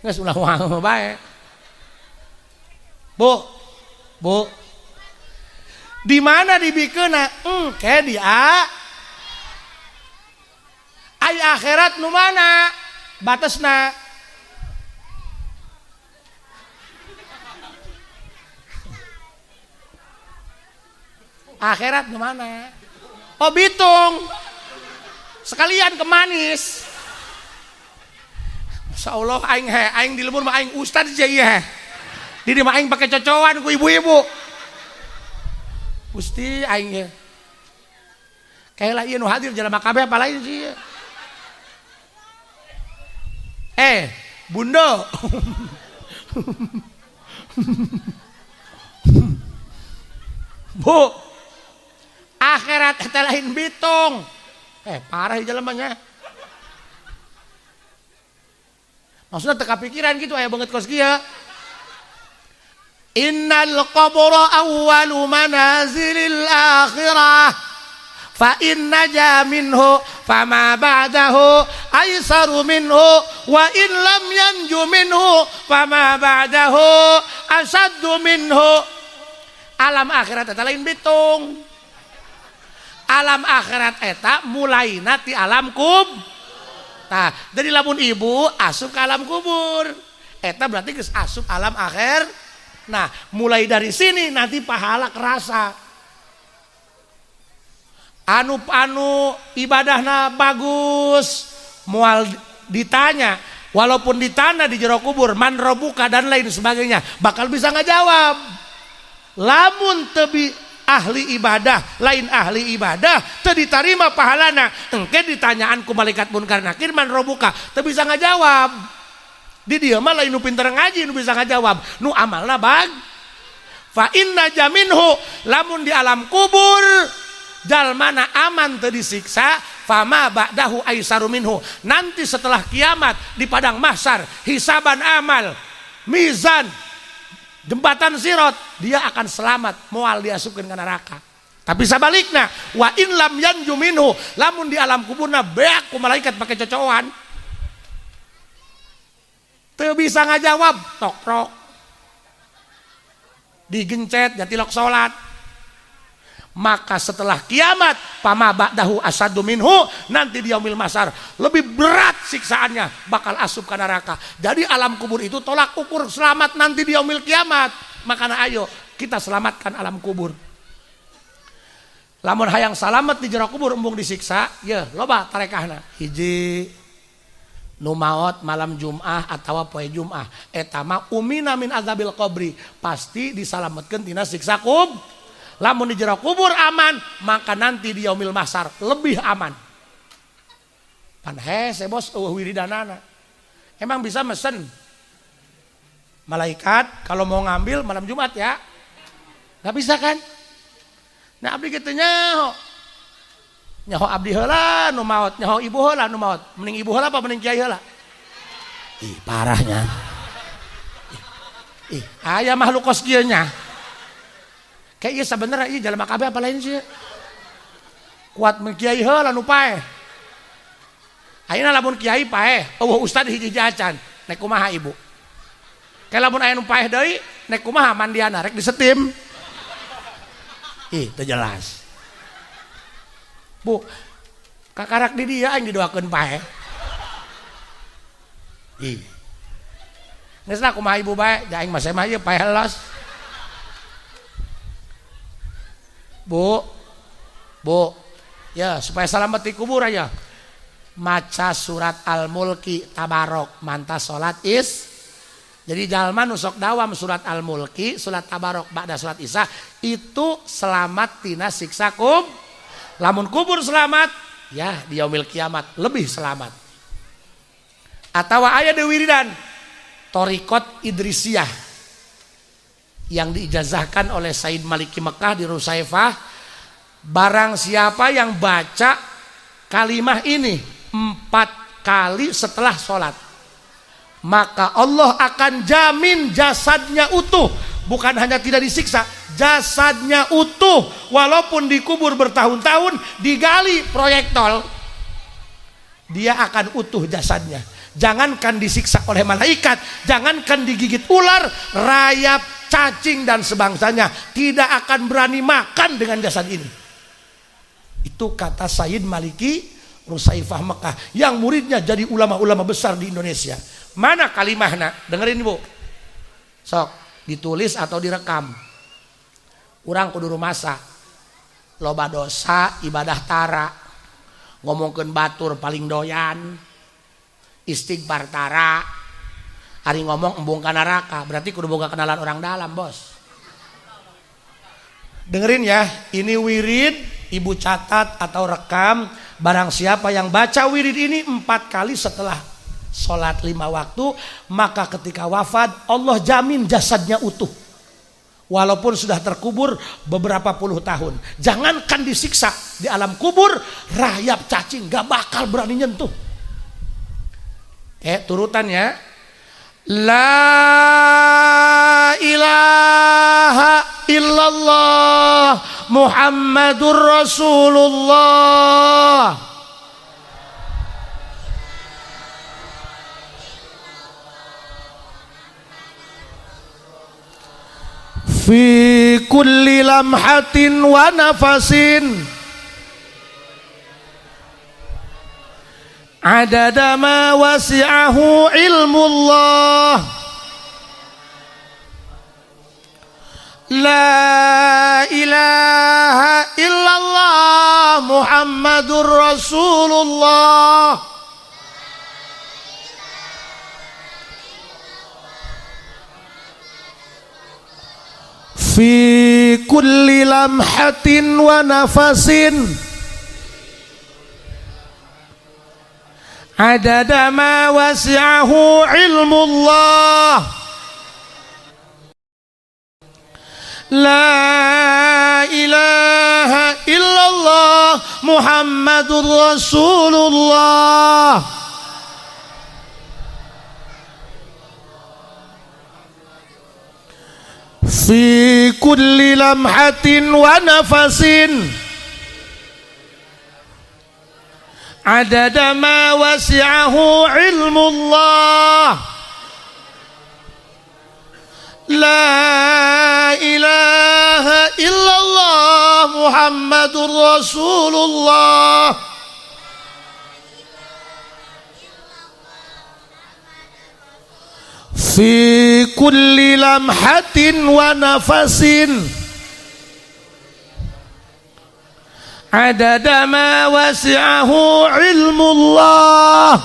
Geus ulah wae bae. Bu, Bu. Di mana dibikeunna? Engke di ai akhirat nu mana? Batasna. Akhirat nu mana? Oh Bitung. Sekalian ke manis. Masya Allah aing he, aing di lembur mah aing ustad aja ieu. Di dieu mah aing pake cocoan ku ibu-ibu. Gusti aing ye. Kayak lah ieu nu hadir jelema kabeh apa lain sih. Bundo. Bu. Akhirat eta lain Bitung. Parah jelemanya. Maksudnya teka pikiran gitu aya banget kos kieu. Innal qabra awwalu manazilil akhirah. Fa in naja minhu fama ba'dahu aisaru minhu wa in lam yanju minhu fama ba'dahu asaddu minhu. Alam akhirat eta lain Bitung. Alam akhirat eta mulaina ti alam kubur. Nah, jadi lamun ibu asup ke alam kubur, eta berarti geus asup alam akhir. Nah, mulai dari sini nanti pahala kerasa. Anu ibadahna bagus, moal ditanya, walaupun ditanya di jero kubur, man robuka dan lain sebagainya, bakal bisa ngajawab. Lamun tebi ahli ibadah, lain ahli ibadah, teu ditarima pahalana, engke ditanyaan ku malaikat munkar nakir man robuka, teu bisa ngajawab. Di dieu mah lain nu pinter ngaji nu bisa ngajawab, nu amalna bag. Fa inna jaminhu, lamun di alam kubur jalmana aman teu disiksa, fama ba'dahu aisaru minhu. Nanti setelah kiamat di padang mahsyar, hisaban amal, mizan, jembatan sirot, dia akan selamat, moal diasupkeun ka neraka. Tapi sabalikna, wa in lam yanju minhu, lamun di alam kuburna beak ku malaikat pake cocoan. Teu bisa ngajawab, tokrok. Digencet jatilok salat. Maka setelah kiamat, fama ba'dahu asaddu minhu, nanti di yaumil mahsyar lebih berat siksaannya, bakal asup ke neraka. Jadi alam kubur itu tolak ukur selamat nanti di yaumil kiamat. Makanya ayo kita selamatkan alam kubur. Lamun hayang selamat di jero kubur embung disiksa, ya loba tarekahna. Hiji Nu maot malam Jum'ah atawa poe Jum'ah eta mah umina min azabil qabri, pasti disalametkeun tina siksa kubur. Lamun di jero kubur aman, maka nanti di yaumil mahsyar lebih aman. Pan hese bos eueuh wiridanana. Emang bisa mesen malaikat kalau mau ngambil malam Jumat ya? Gak bisa kan? Nah abdi kitu nyaho. Nyaho abdi heula nu maot, nyaho ibu heula nu maot. Mending ibu heula apa mending kiai heula? Ih, parahnya. Ih, aya makhluk kos kieu nya. Kayak ieu sabenerna ieu jalma kabeh apa lain sih? Kuat mun kiai heula nu paeh. Ayeuna lamun kiai paeh, eueuh ustad hiji-hiji acan, nek kumaha ibu? Kayak lamun aya nu paeh deui, nek kumaha mandiana rek disetim. Ih, teu jelas. Bu, kakarak di dia aing didoakeun paeh. Ih. Geus lah kumaha ibu bae, da aing mah mah ieu paeh los. Bu. Bu. Ya, supaya selamat di kubur aja. Maca surat Al-Mulki Tabarok mantas salat is. Jadi jalma nu sok dawam surat Al-Mulki, surat Tabarok ba'da surat Isya itu selamat tina siksa kubur. Lamun kubur selamat, ya di yaumil kiamat lebih selamat. Atau aya deui wiridan Thariqat Idrisiyah yang diijazahkan oleh Said Maliki Mekah di Rusaifah, barang siapa yang baca kalimah ini 4 kali setelah sholat, maka Allah akan jamin jasadnya utuh. Bukan hanya tidak disiksa, jasadnya utuh walaupun dikubur bertahun-tahun, digali proyek tol, dia akan utuh jasadnya. Jangankan disiksa oleh malaikat, jangankan digigit ular, rayap, cacing dan sebangsanya tidak akan berani makan dengan jasad ini. Itu kata Sayyid Maliki Rusaifah Mekah yang muridnya jadi ulama-ulama besar di Indonesia. Mana kalimahna? Dengerin Bu. Sok ditulis atau direkam. Urang kudu rumasa. Loba dosa ibadah tara. Ngomongkeun batur paling doyan. Istighfar tara. Ari ngomong embung ka neraka, berarti kudu boga kenalan orang dalam, Bos. Dengerin ya, ini wirid, ibu catat atau rekam. Barang siapa yang baca wirid ini 4 kali setelah sholat 5 waktu, maka ketika wafat Allah jamin jasadnya utuh. Walaupun sudah terkubur beberapa puluh tahun. Jangankan disiksa di alam kubur, rayap cacing gak bakal berani nyentuh. Turutannya. La ilaha illallah Muhammadur Rasulullah. Fi kulli lamhatin wa nafasin adada ma wasi'ahu ilmullah. La ilaha illallah Muhammadur Rasulullah. Fi kulli lamhatin wa nafasin adada ma wasi'ahu ilmullah. La ilaha illallah Muhammadur Rasulullah. Fi kulli lamhatin wa nafasin adada ma wasi'ahu ilmullah. La ilaha illallah Muhammadur Rasulullah. Fi kulli lamhatin wa nafasin adada ma wasi'ahu ilmullah.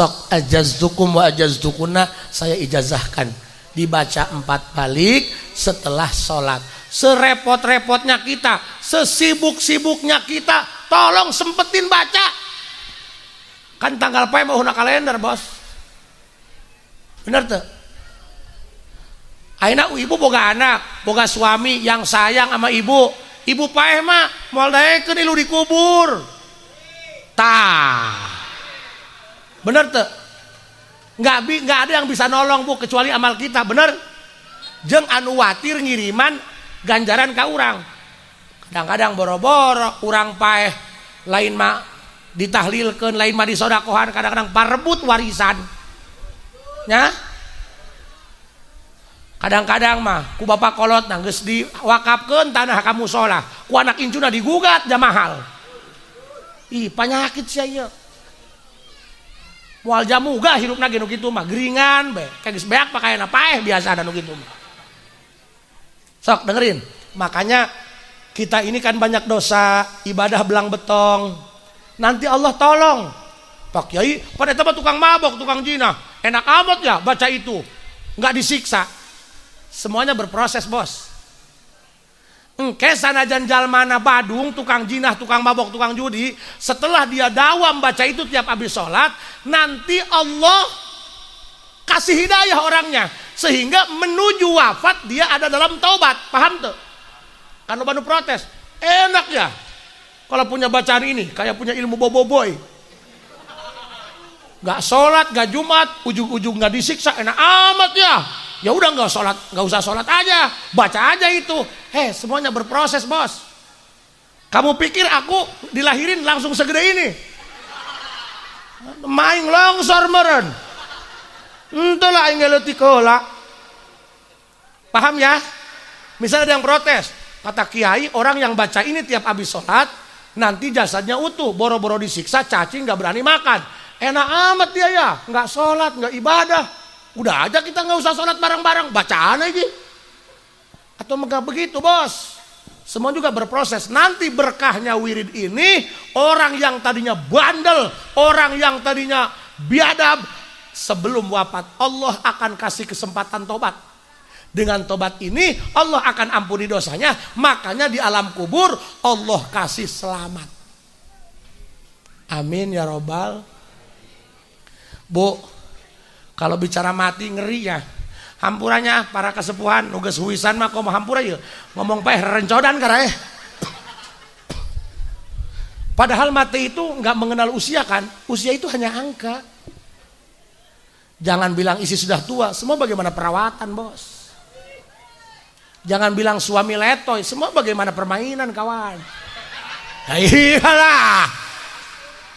Sok ajaztukum wa ajaztukuna, saya ijazahkan dibaca 4 balik setelah sholat. Serepot-repotnya kita, sesibuk-sibuknya kita, tolong sempetin baca. Kan tanggal pae mau kalender, bos. Bener tuh? Aina ibu boga anak, boga suami yang sayang sama ibu. Ibu paeh mah moal daekeun ilu dikubur. Tah. Bener tuh? Nggak ada yang bisa nolong, Bu, kecuali amal kita, bener? Jeung anu watir ngiriman ganjaran ka urang. Kadang-kadang boro-boro urang paeh lain mah ditahlilkeun, lain mah disodakohan, kadang-kadang parebut warisan. Nya? Kadang-kadang mah ku bapak kolot nah geus diwakafkeun tanah ka musola, ku anak incuna digugat jamahal. Ih, panyakit sia ieu. Moal jamuga hirupna ge nu kitu mah, geringan bae. Kayak geus beak pakaian paeh biasa ada nu kitu mah. Sok dengerin. Makanya kita ini kan banyak dosa, ibadah belang betong. Nanti Allah tolong. Pak Kiai, pada eta mah tukang mabok, tukang zina. Enak amat ya baca itu. Nggak disiksa. Semuanya berproses, bos. Engke sanajan jalmana badung, tukang jinah, tukang mabok, tukang judi, setelah dia dawam baca itu tiap habis sholat, nanti Allah kasih hidayah orangnya sehingga menuju wafat dia ada dalam taubat. Paham tuh? Kan loba nu protes, enak ya kalau punya bacaan ini, kayak punya ilmu boboiboy. Gak sholat, gak Jumat, ujung-ujung gak disiksa, enak amat ya. Ya udah nggak sholat, nggak usah sholat aja, baca aja itu. Heh, semuanya berproses, bos. Kamu pikir aku dilahirin langsung segede ini? Main longsor meren. Entahlah aing leutik heula. Paham ya? Misalnya ada yang protes, kata kiai orang yang baca ini tiap habis sholat nanti jasadnya utuh, boro-boro disiksa, cacing nggak berani makan. Enak amat dia ya, nggak sholat, nggak ibadah. Udah aja kita nggak usah sholat bareng-bareng, bacaan aja. Atau enggak begitu, bos? Semua juga berproses. Nanti berkahnya wirid ini, orang yang tadinya bandel, orang yang tadinya biadab, sebelum wafat Allah akan kasih kesempatan tobat. Dengan tobat ini Allah akan ampuni dosanya. Makanya di alam kubur Allah kasih selamat. Amin ya robbal. Bu, kalau bicara mati ngeri ya. Hampurannya para kesepuhan nu geus huisan mah komo hampura ieu. Ngomong paeh rencodan karaeh. Padahal mati itu nggak mengenal usia kan. Usia itu hanya angka. Jangan bilang istri sudah tua, semua bagaimana perawatan, bos. Jangan bilang suami letoy, semua bagaimana permainan, kawan. Ya iyalah.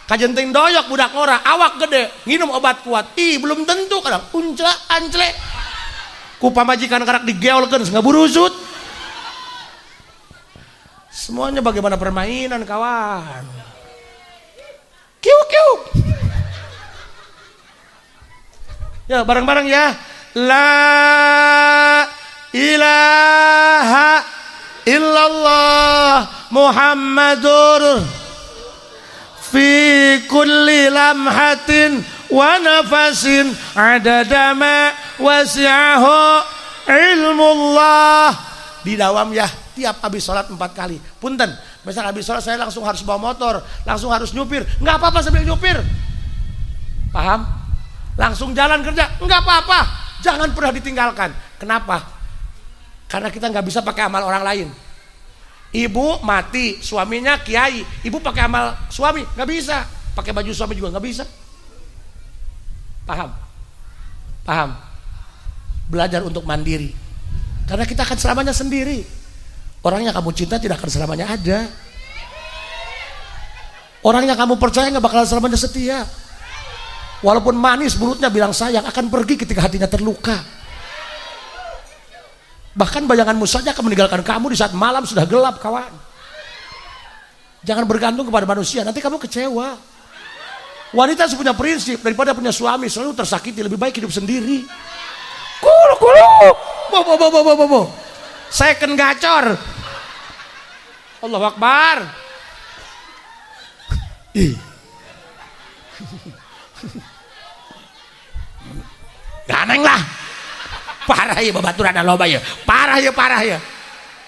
Kajenting doyok budak ora, awak gede, nginum obat kuat. Ih, belum tentu kadang uncla ancle. Ku pamajikan karak digeolkeun geus ngaburusut. Semuanya bagaimana permainan, kawan. Kiu kiu. Ya, bareng-bareng ya. La ilaha illallah Muhammadur fi kulli lamhatin wa nafasin adada ma wasi'ahu ilmullah. Di dawam ya, tiap habis sholat 4 kali. Punten, misal habis sholat saya langsung harus bawa motor, langsung harus nyupir. Nggak apa-apa sambil nyupir. Paham? Langsung jalan kerja, nggak apa-apa. Jangan pernah ditinggalkan. Kenapa? Karena kita nggak bisa pakai amal orang lain. Ibu mati, suaminya kiai. Ibu pakai amal suami, nggak bisa. Pakai baju suami juga nggak bisa. Paham? Paham? Belajar untuk mandiri. Karena kita akan selamanya sendiri. Orang yang kamu cinta tidak akan selamanya ada. Orang yang kamu percaya nggak bakalan selamanya setia. Walaupun manis mulutnya bilang sayang, akan pergi ketika hatinya terluka. Bahkan bayanganmu saja akan meninggalkan kamu di saat malam sudah gelap, kawan. Jangan bergantung kepada manusia, nanti kamu kecewa. Wanita harus punya prinsip, daripada punya suami selalu tersakiti, lebih baik hidup sendiri. Kulu kulu, bo bo bo bo bo bo. Second gacor. Allahu Akbar. Ih. Ganeng lah. Parah ya babaturan loba ya. Parah ya, parah ya.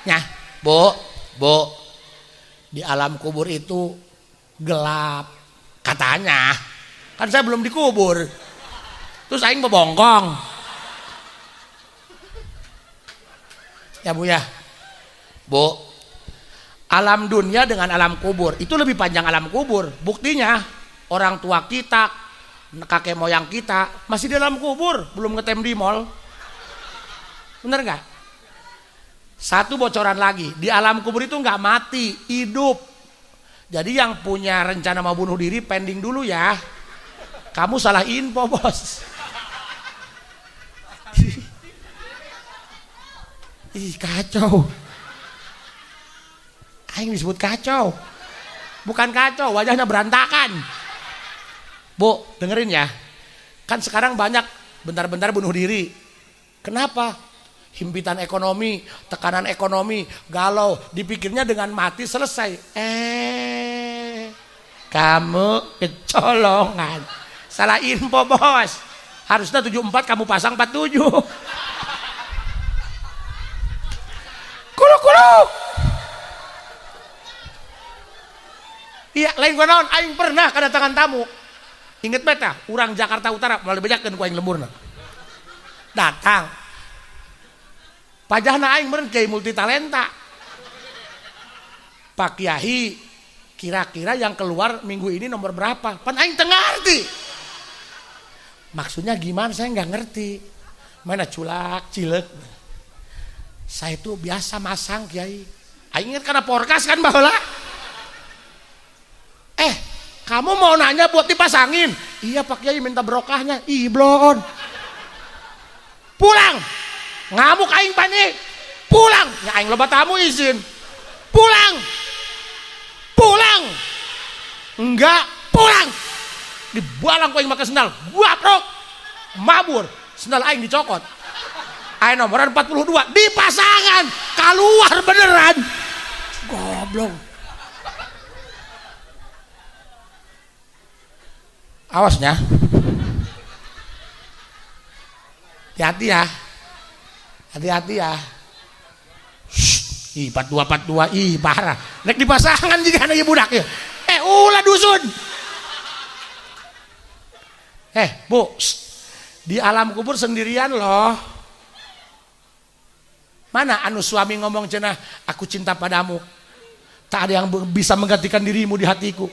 Nyah, Bu, Bu. Di alam kubur itu gelap katanya. Kan saya belum dikubur. Terus aing bebongkong. Ya Bu ya. Bu, alam dunia dengan alam kubur itu lebih panjang alam kubur. Buktinya orang tua kita, kakek moyang kita masih di dalam kubur, belum ngetem di mall. Bener nggak? Satu bocoran lagi, di alam kubur itu nggak mati, hidup. Jadi yang punya rencana mau bunuh diri pending dulu ya. Kamu salah info, bos. Ih, kacau. Aing disebut kacau. Bukan kacau, wajahnya berantakan. Bu, dengerin ya. Kan sekarang banyak bentar-bentar bunuh diri. Kenapa? Himpitan ekonomi, tekanan ekonomi, galau, dipikirnya dengan mati selesai. Kamu kecolongan. Salah info, bos. Harusnya 74 kamu pasang 47. Kuluk-kuluk. Iya, lain gua naon, aing pernah kedatangan tamu. Ingat beta, urang Jakarta Utara, malah bejakeun ku aing lemburna. Datang. Pajahna aing meureun kiai multi talenta. Pak Kiai, kira-kira yang keluar minggu ini nomor berapa? Pan aing teu ngarti. Maksudnya gimana saya nggak ngerti. Mana culak, cilek. Saya itu biasa masang kiai. Aing inget karena porkas kan baheula. Kamu mau nanya buat dipasangin? Iya Pak Kiai minta berokahnya. Ih blon. Pulang. Ngamuk aing panik. Pulang. Ya aing loba tamu izin. Pulang. Pulang. Enggak, pulang. Dibalang ku aing make sendal. Guaprok. Mabur. Sendal aing dicokot. Aing nomoran 42 dipasangan. Keluar beneran. Goblok. Awasnya. Hati-hati ya. Hati-hati ya. Shh. Ih, 42 42. Ih, parah. Nek dipasangan jika ada budak ya. Ulah dusun. Bu, shh. Di alam kubur sendirian loh. Mana anu suami ngomong cenah, aku cinta padamu. Tak ada yang bisa menggantikan dirimu di hatiku.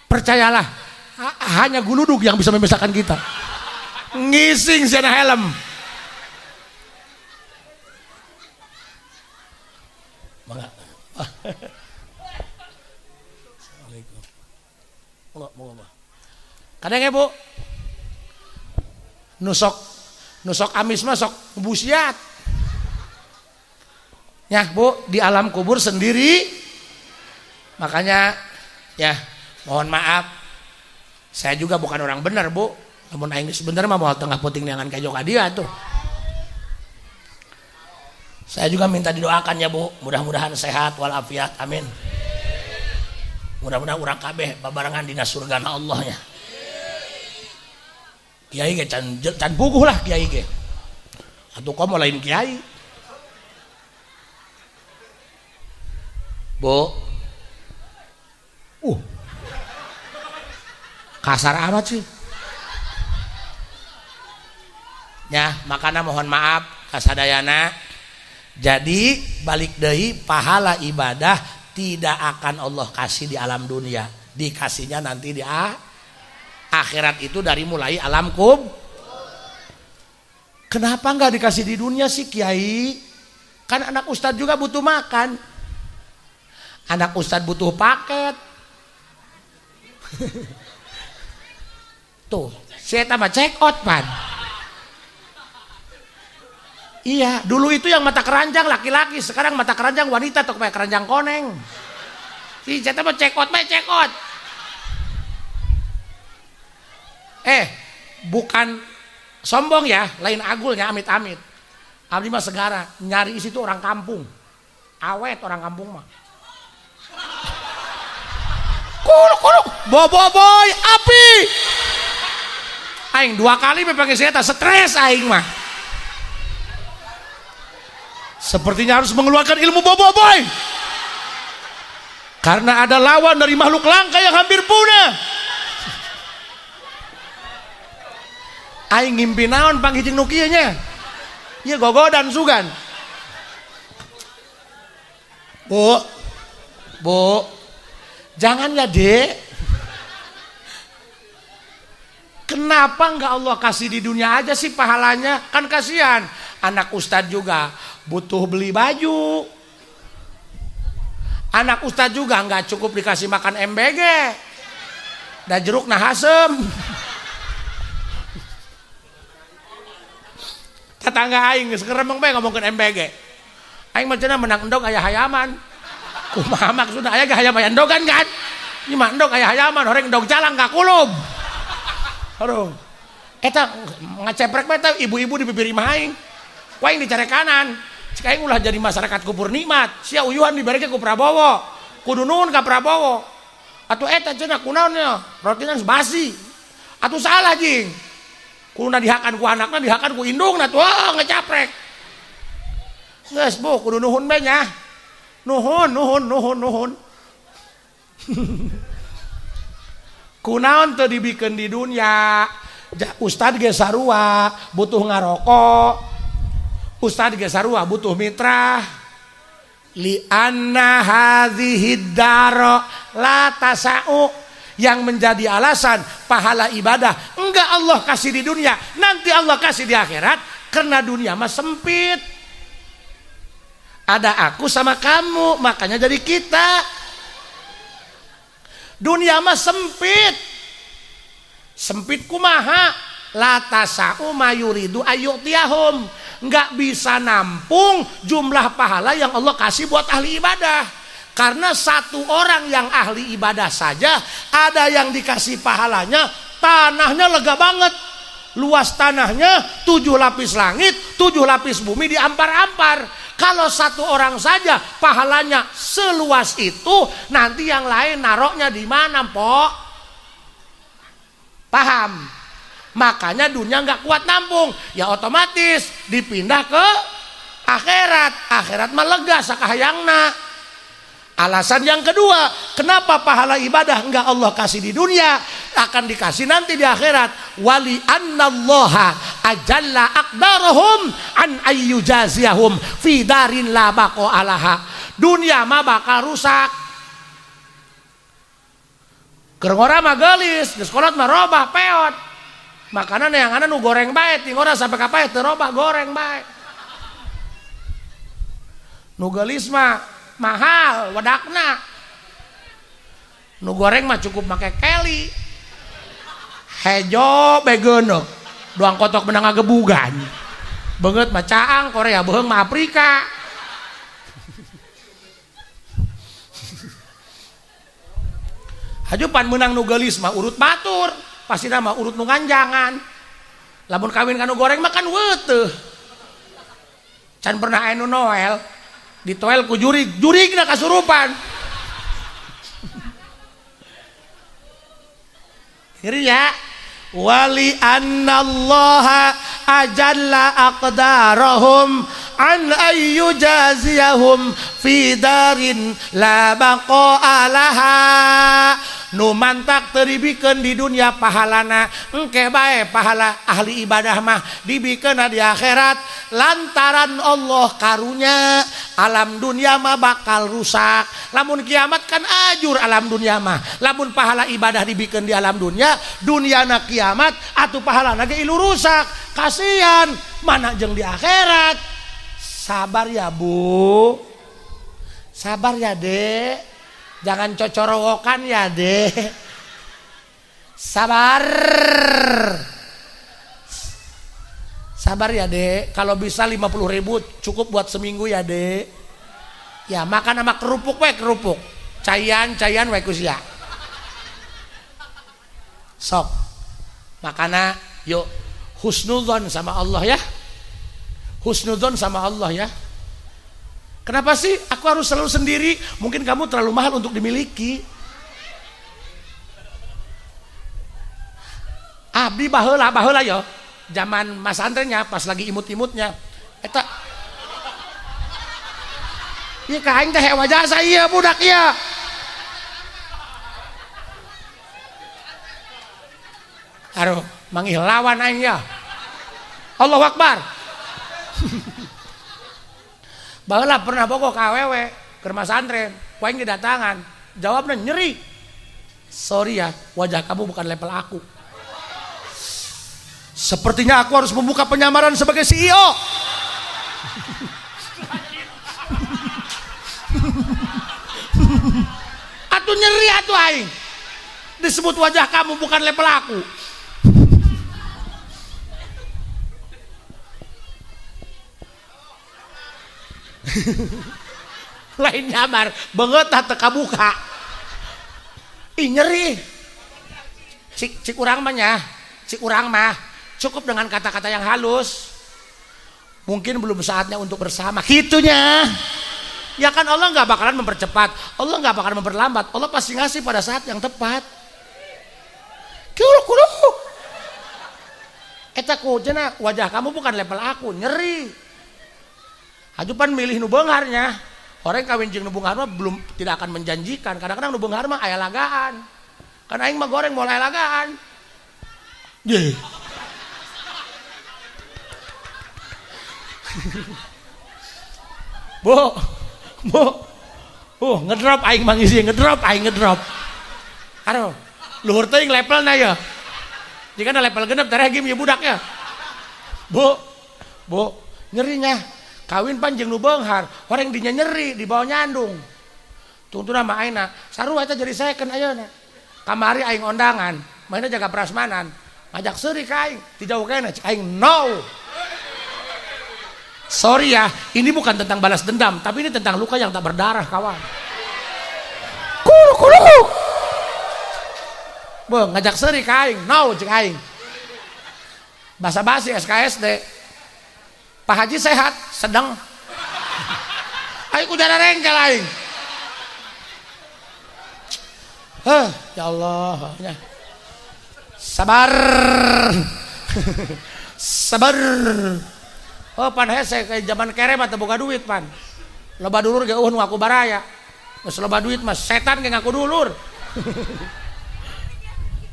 Percayalah, hanya guludug yang bisa memisahkan kita. Ngising sana helm. Mangga. Assalamualaikum. Monggo, monggo. Kadang ya, Bu. Nusok amis mah sok busiat. Ya, Bu, di alam kubur sendiri. Makanya ya, mohon maaf, saya juga bukan orang benar, Bu. Namun aing geus bener mah moal tengah puting neangan ka joka dia tuh. Saya juga minta didoakan ya, Bu. Mudah-mudahan sehat walafiat. Amin. Mudah-mudahan urang kabeh babarengan dina surgana Allah nya. Kiai ge can puguh lah kiai ge. Atuh komo lain kiai. Bu. Kasar amat sih. Ya, makanya mohon maaf kasadayana. Jadi balik deui pahala ibadah tidak akan Allah kasih di alam dunia, dikasihnya nanti di akhirat itu dari mulai alam kubur. Kenapa nggak dikasih di dunia sih kiai? Kan anak ustadz juga butuh makan. Anak ustadz butuh paket. Tuh, saya tambah check out pan. Iya, dulu itu yang mata keranjang laki-laki, sekarang mata keranjang wanita atau kayak keranjang koneng. Si saya tambah check out, check out. Bukan sombong ya, lain agulnya amit-amit. Abdi mah segara, nyari isi itu orang kampung. Awet orang kampung mah. Kuluk kuluk, bobo boy, api. Aing 2 kali mepanggil saya stres aing mah. Sepertinya harus mengeluarkan ilmu boboiboy. Karena ada lawan dari makhluk langka yang hampir punah. Aing ngimpi naon panggih jeung nu kieu nya. Ieu gogodan sugan. Bu. Bu. Jangan ya, Dek. Kenapa enggak Allah kasih di dunia aja sih pahalanya? Kan kasihan. Anak ustadz juga butuh beli baju. Anak ustadz juga enggak cukup dikasih makan MBG. Dan jeruk nah asem. Tetangga aing geus ngeremeng bae ngomongkeun MBG. Aing mah cenah menang endog aya hayaman. Kumaha maksudna aya ge hayam aya endogan kan? Ieu mah endog aya hayaman, horeng endog calang ka kulub. Aduh. Eta ngaceprek bae teh ibu-ibu di bibir imah aing. Ku aing dicarekanan. Cek aing ulah jadi masyarakat kubur nikmat. Sia uyuhan dibereke ku Prabowo. Kudu nuhun ka Prabowo. Atuh eta cenah kunaon nya? Rotina geus basi. Atuh salah jing. Kuduna dihakan ku anakna, dihakan ku indungna tuh ngecaprek. Geus Bu, kudu nuhun bae nya. Nuhun, nuhun, nuhun, nuhun. Kunaon teu dibikeun di dunya? Ustad ge sarua butuh ngarokok. Ustad ge sarua butuh mitra. Li anna hadhihi daro la tasa'u. Yang menjadi alasan pahala ibadah enggak Allah kasih di dunia, nanti Allah kasih di akhirat, karena dunia mah sempit. Ada aku sama kamu, makanya jadi kita. Dunia mah sempit. Sempit kumaha? La tasa'u mayuridu ayyutiyahum. Enggak bisa nampung jumlah pahala yang Allah kasih buat ahli ibadah. Karena satu orang yang ahli ibadah saja ada yang dikasih pahalanya, tanahnya lega banget. Luas tanahnya 7 lapis langit, 7 lapis bumi diampar-ampar. Kalau satu orang saja pahalanya seluas itu, nanti yang lain naroknya di mana, Pok? Paham? Makanya dunia nggak kuat nampung. Ya otomatis dipindah ke akhirat. Akhirat mah lega sakahayangna. Alasan yang kedua, kenapa pahala ibadah enggak Allah kasih di dunia, akan dikasih nanti di akhirat. Wali annallaha ajalla aqdarahum an ayyujaziyahum fi darin la baqa alaha. Dunia mah bakal rusak. Keur ngora mah geulis, geus kolot mah robah peot. Makanan yang ana nu goreng bae, ti ngora sampai ka paeh teu robah goreng bae. Nu geulis mah mahal wadakna, nu goreng mah cukup make keli hejo begeuneuh doang kotok menang ngagebugan beungeut mah caang Korea beuheung mah Afrika. Hajupan meunang nu geulis mah urut batur, pastina mah urut nu nganjangan. Lamun kawin ka nu goreng mah kan weuteuh. Can pernah aya nu Noel ditoel ku jurig, jurigna kasurupan. Ngeri ya. Wali annallaha ajalla aqdarahum an ayyujaziyahum fi darin la baqa laha. Nu mantak teu dibikeun di dunia pahalana, engke bae pahala ahli ibadah mah dibikeun di akhirat. Lantaran Allah karunya alam dunia mah bakal rusak. Lamun kiamat kan ajur alam dunia mah. Lamun pahala ibadah dibikeun di alam dunia, duniana kiamat atuh pahalana ge ilu rusak. Kasihan mana jeung di akhirat. Sabar ya Bu, sabar ya Dek. Jangan cocorowokan ya Dek. Sabar. Sabar ya Dek. Kalau bisa 50.000 cukup buat seminggu ya Dek. Ya makan sama kerupuk we kerupuk. Caian-caian we kusia. Sok. Makana yuk husnudzon sama Allah ya. Husnudzon sama Allah ya. Kenapa sih aku harus selalu sendiri? Mungkin kamu terlalu mahal untuk dimiliki. Abdi baheula baheula yo. Zaman mas antrenya pas lagi imut-imutnya. Eta ieu ka aing teh wajah saya budak ieu. Aduh, manggih lawan aing ya. Allahu Akbar. Baheula pernah bogoh ka awewe keur masantren, ku aing didatangan. Jawabna nyeri. Sorry ya, wajah kamu bukan level aku. Sepertinya aku harus membuka penyamaran sebagai CEO. Atuh nyeri atuh aing. Disebut wajah kamu bukan level aku. Lain nyamar, beungeut tah teu kabuka. Ih nyeri. Cik cik urang mah nya, cik urang mah cukup dengan kata-kata yang halus. Mungkin belum saatnya untuk bersama. Gitunya. Ya kan Allah nggak bakalan mempercepat, Allah nggak bakalan memperlambat, Allah pasti ngasih pada saat yang tepat. Kuru kuru. Eta ku cenah wajah kamu bukan level aku, nyeri. Hajupan milih nu beungharnya. Orang kawin jeung nu beunghar mah belum tidak akan menjanjikan. Kadang-kadang nu beunghar mah aya lagaan. Kan aing mah goreng moal aya lagaan. Ye. Bu, bu, ngedrop aing mangisi, ngedrop aing ngedrop. Aduh, luhur teuing levelna ya. Jika ada level genep tereh gim ya budaknya. Bu, bu, nyerinya. Kawin pan jeung nu beunghar, horeng dinya nyeri dibawa nyandung. Tungtuna mah aina, sarua eta jadi second ayeuna. Kamari aing ondangan, mainna jaga prasmanan, ngajak seuri ka aing, ti jauh keneh cek aing no. Sorry ya, ini bukan tentang balas dendam, tapi ini tentang luka yang tak berdarah, kawan. Kuru kuru. Bo, ngajak seuri ka aing, no cek aing. Basa-basi SKSD. Pak Haji sehat, sedang. Aing udara rengkel aing. Heh, ya Allah. Ya. Sabar. Sabar. Oh pan hese kayak zaman kere mah teu boga duit pan. Loba dulur ge eueuh nu ngaku baraya. Geus loba duit mah setan ge ngaku dulur.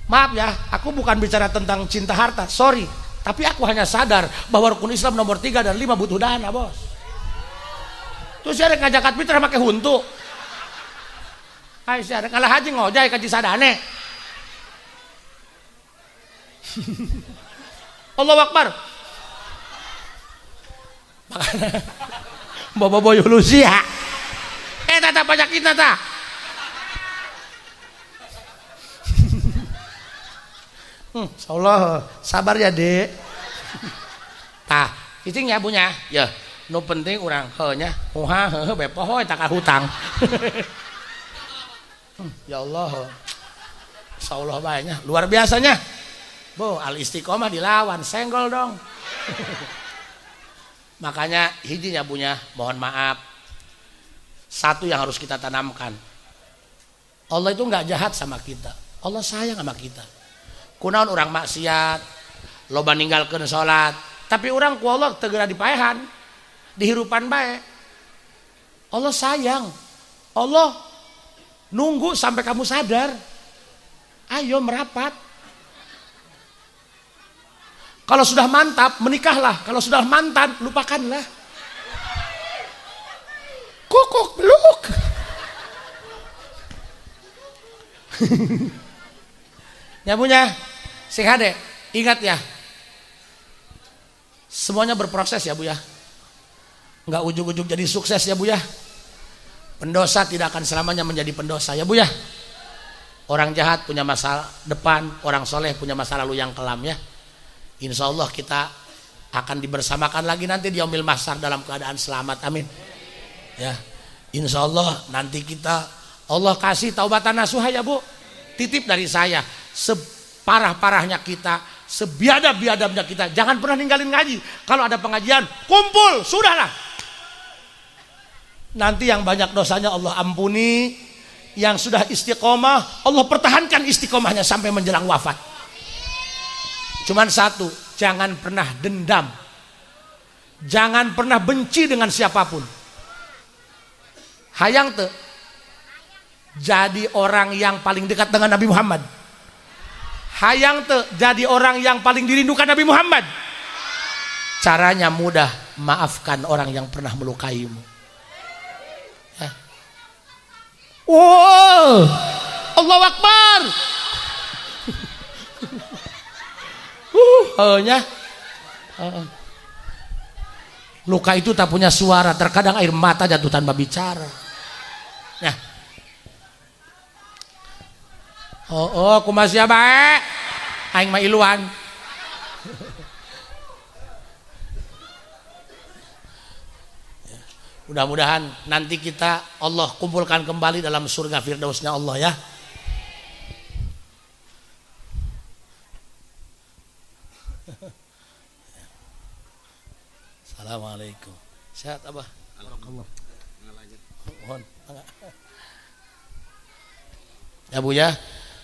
Maaf ya, aku bukan bicara tentang cinta harta, sorry. Tapi aku hanya sadar bahwa rukun Islam nomor 3 dan 5 butuh dana, bos. Terus saya rek ngajakat fitrah make huntu. Ai sia rek ngalah haji ngojay ka Cisadane. Allahu Akbar. Makanya bobo-boyo Lucia. Tata pajak kita ta. Insyaallah sabar ya, Dek. Tah, cicing ya punya. Ya, nu penting urang heuh nya. Uha heuh be poho eta ka hutang. Ya Allah. Insyaallah bae nya, luar biasanya. Bo, al istiqomah dilawan, senggol dong. Makanya hijinya punya, mohon maaf. Satu yang harus kita tanamkan. Allah itu nggak jahat sama kita. Allah sayang sama kita. Kunaon urang maksiat, loba ninggalkeun salat, tapi urang ku Allah teu geura dipaehan, dihirupan bae. Allah sayang. Allah nunggu sampai kamu sadar. Ayo merapat. Kalau sudah mantap, menikahlah. Kalau sudah mantan, lupakanlah. Kukuk beluk. Ya punya, sing hade, ingat ya. Semuanya berproses ya Bu ya. Nggak ujug-ujug jadi sukses ya Bu ya. Pendosa tidak akan selamanya menjadi pendosa ya Bu ya. Orang jahat punya masa depan, orang soleh punya masa lalu yang kelam ya. Insya Allah kita akan dibersamakan lagi nanti di yaumil mahsyar dalam keadaan selamat, amin. Ya, insya Allah nanti kita Allah kasih taubatan nasuha ya Bu. Titip dari saya, separah-parahnya kita, sebiadab-biadabnya kita, jangan pernah ninggalin ngaji. Kalau ada pengajian, kumpul, sudahlah. Nanti yang banyak dosanya Allah ampuni, yang sudah istiqomah, Allah pertahankan istiqomahnya sampai menjelang wafat. Cuman satu, jangan pernah dendam. Jangan pernah benci dengan siapapun. Hayang teu jadi orang yang paling dekat dengan Nabi Muhammad. Hayang teu jadi orang yang paling dirindukan Nabi Muhammad. Caranya mudah, maafkan orang yang pernah melukaimu. Ya. Wow, Allahu Akbar. Nya. Luka itu tak punya suara, terkadang air mata jatuh tanpa bicara. Nah. Oh, kumaha sia bae? Aing mah iluan. Mudah-mudahan nanti kita Allah kumpulkan kembali dalam surga firdausnya Allah ya. Assalamualaikum. Sehat Abah? Alhamdulillah. Mohon. Ya Bu ya.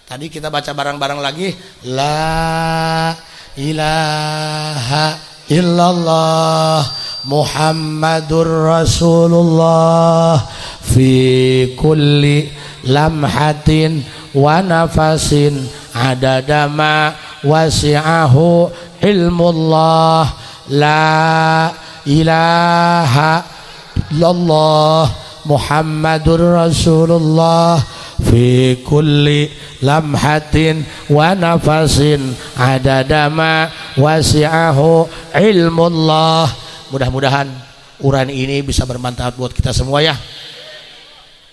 Tadi kita baca bareng-bareng lagi. La ilaha illallah Muhammadur Rasulullah fi kulli lamhatin wa nafasin adada ma wasi'ahu ilmullah. La ilaha illallah Muhammadur Rasulullah fi kulli lamhatin wa nafasin adada ma wasi'ahu ilmullah. Mudah-mudahan uran ini bisa bermanfaat buat kita semua ya.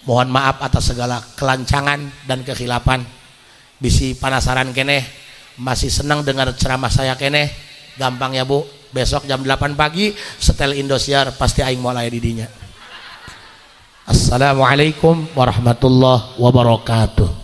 Mohon maaf atas segala kelancangan dan kekhilafan. Bisi penasaran keneh, masih senang dengar ceramah saya keneh, gampang ya Bu. Besok jam 8 pagi setel Indosiar pasti aing moal aya di dinya. Assalamualaikum warahmatullahi wabarakatuh.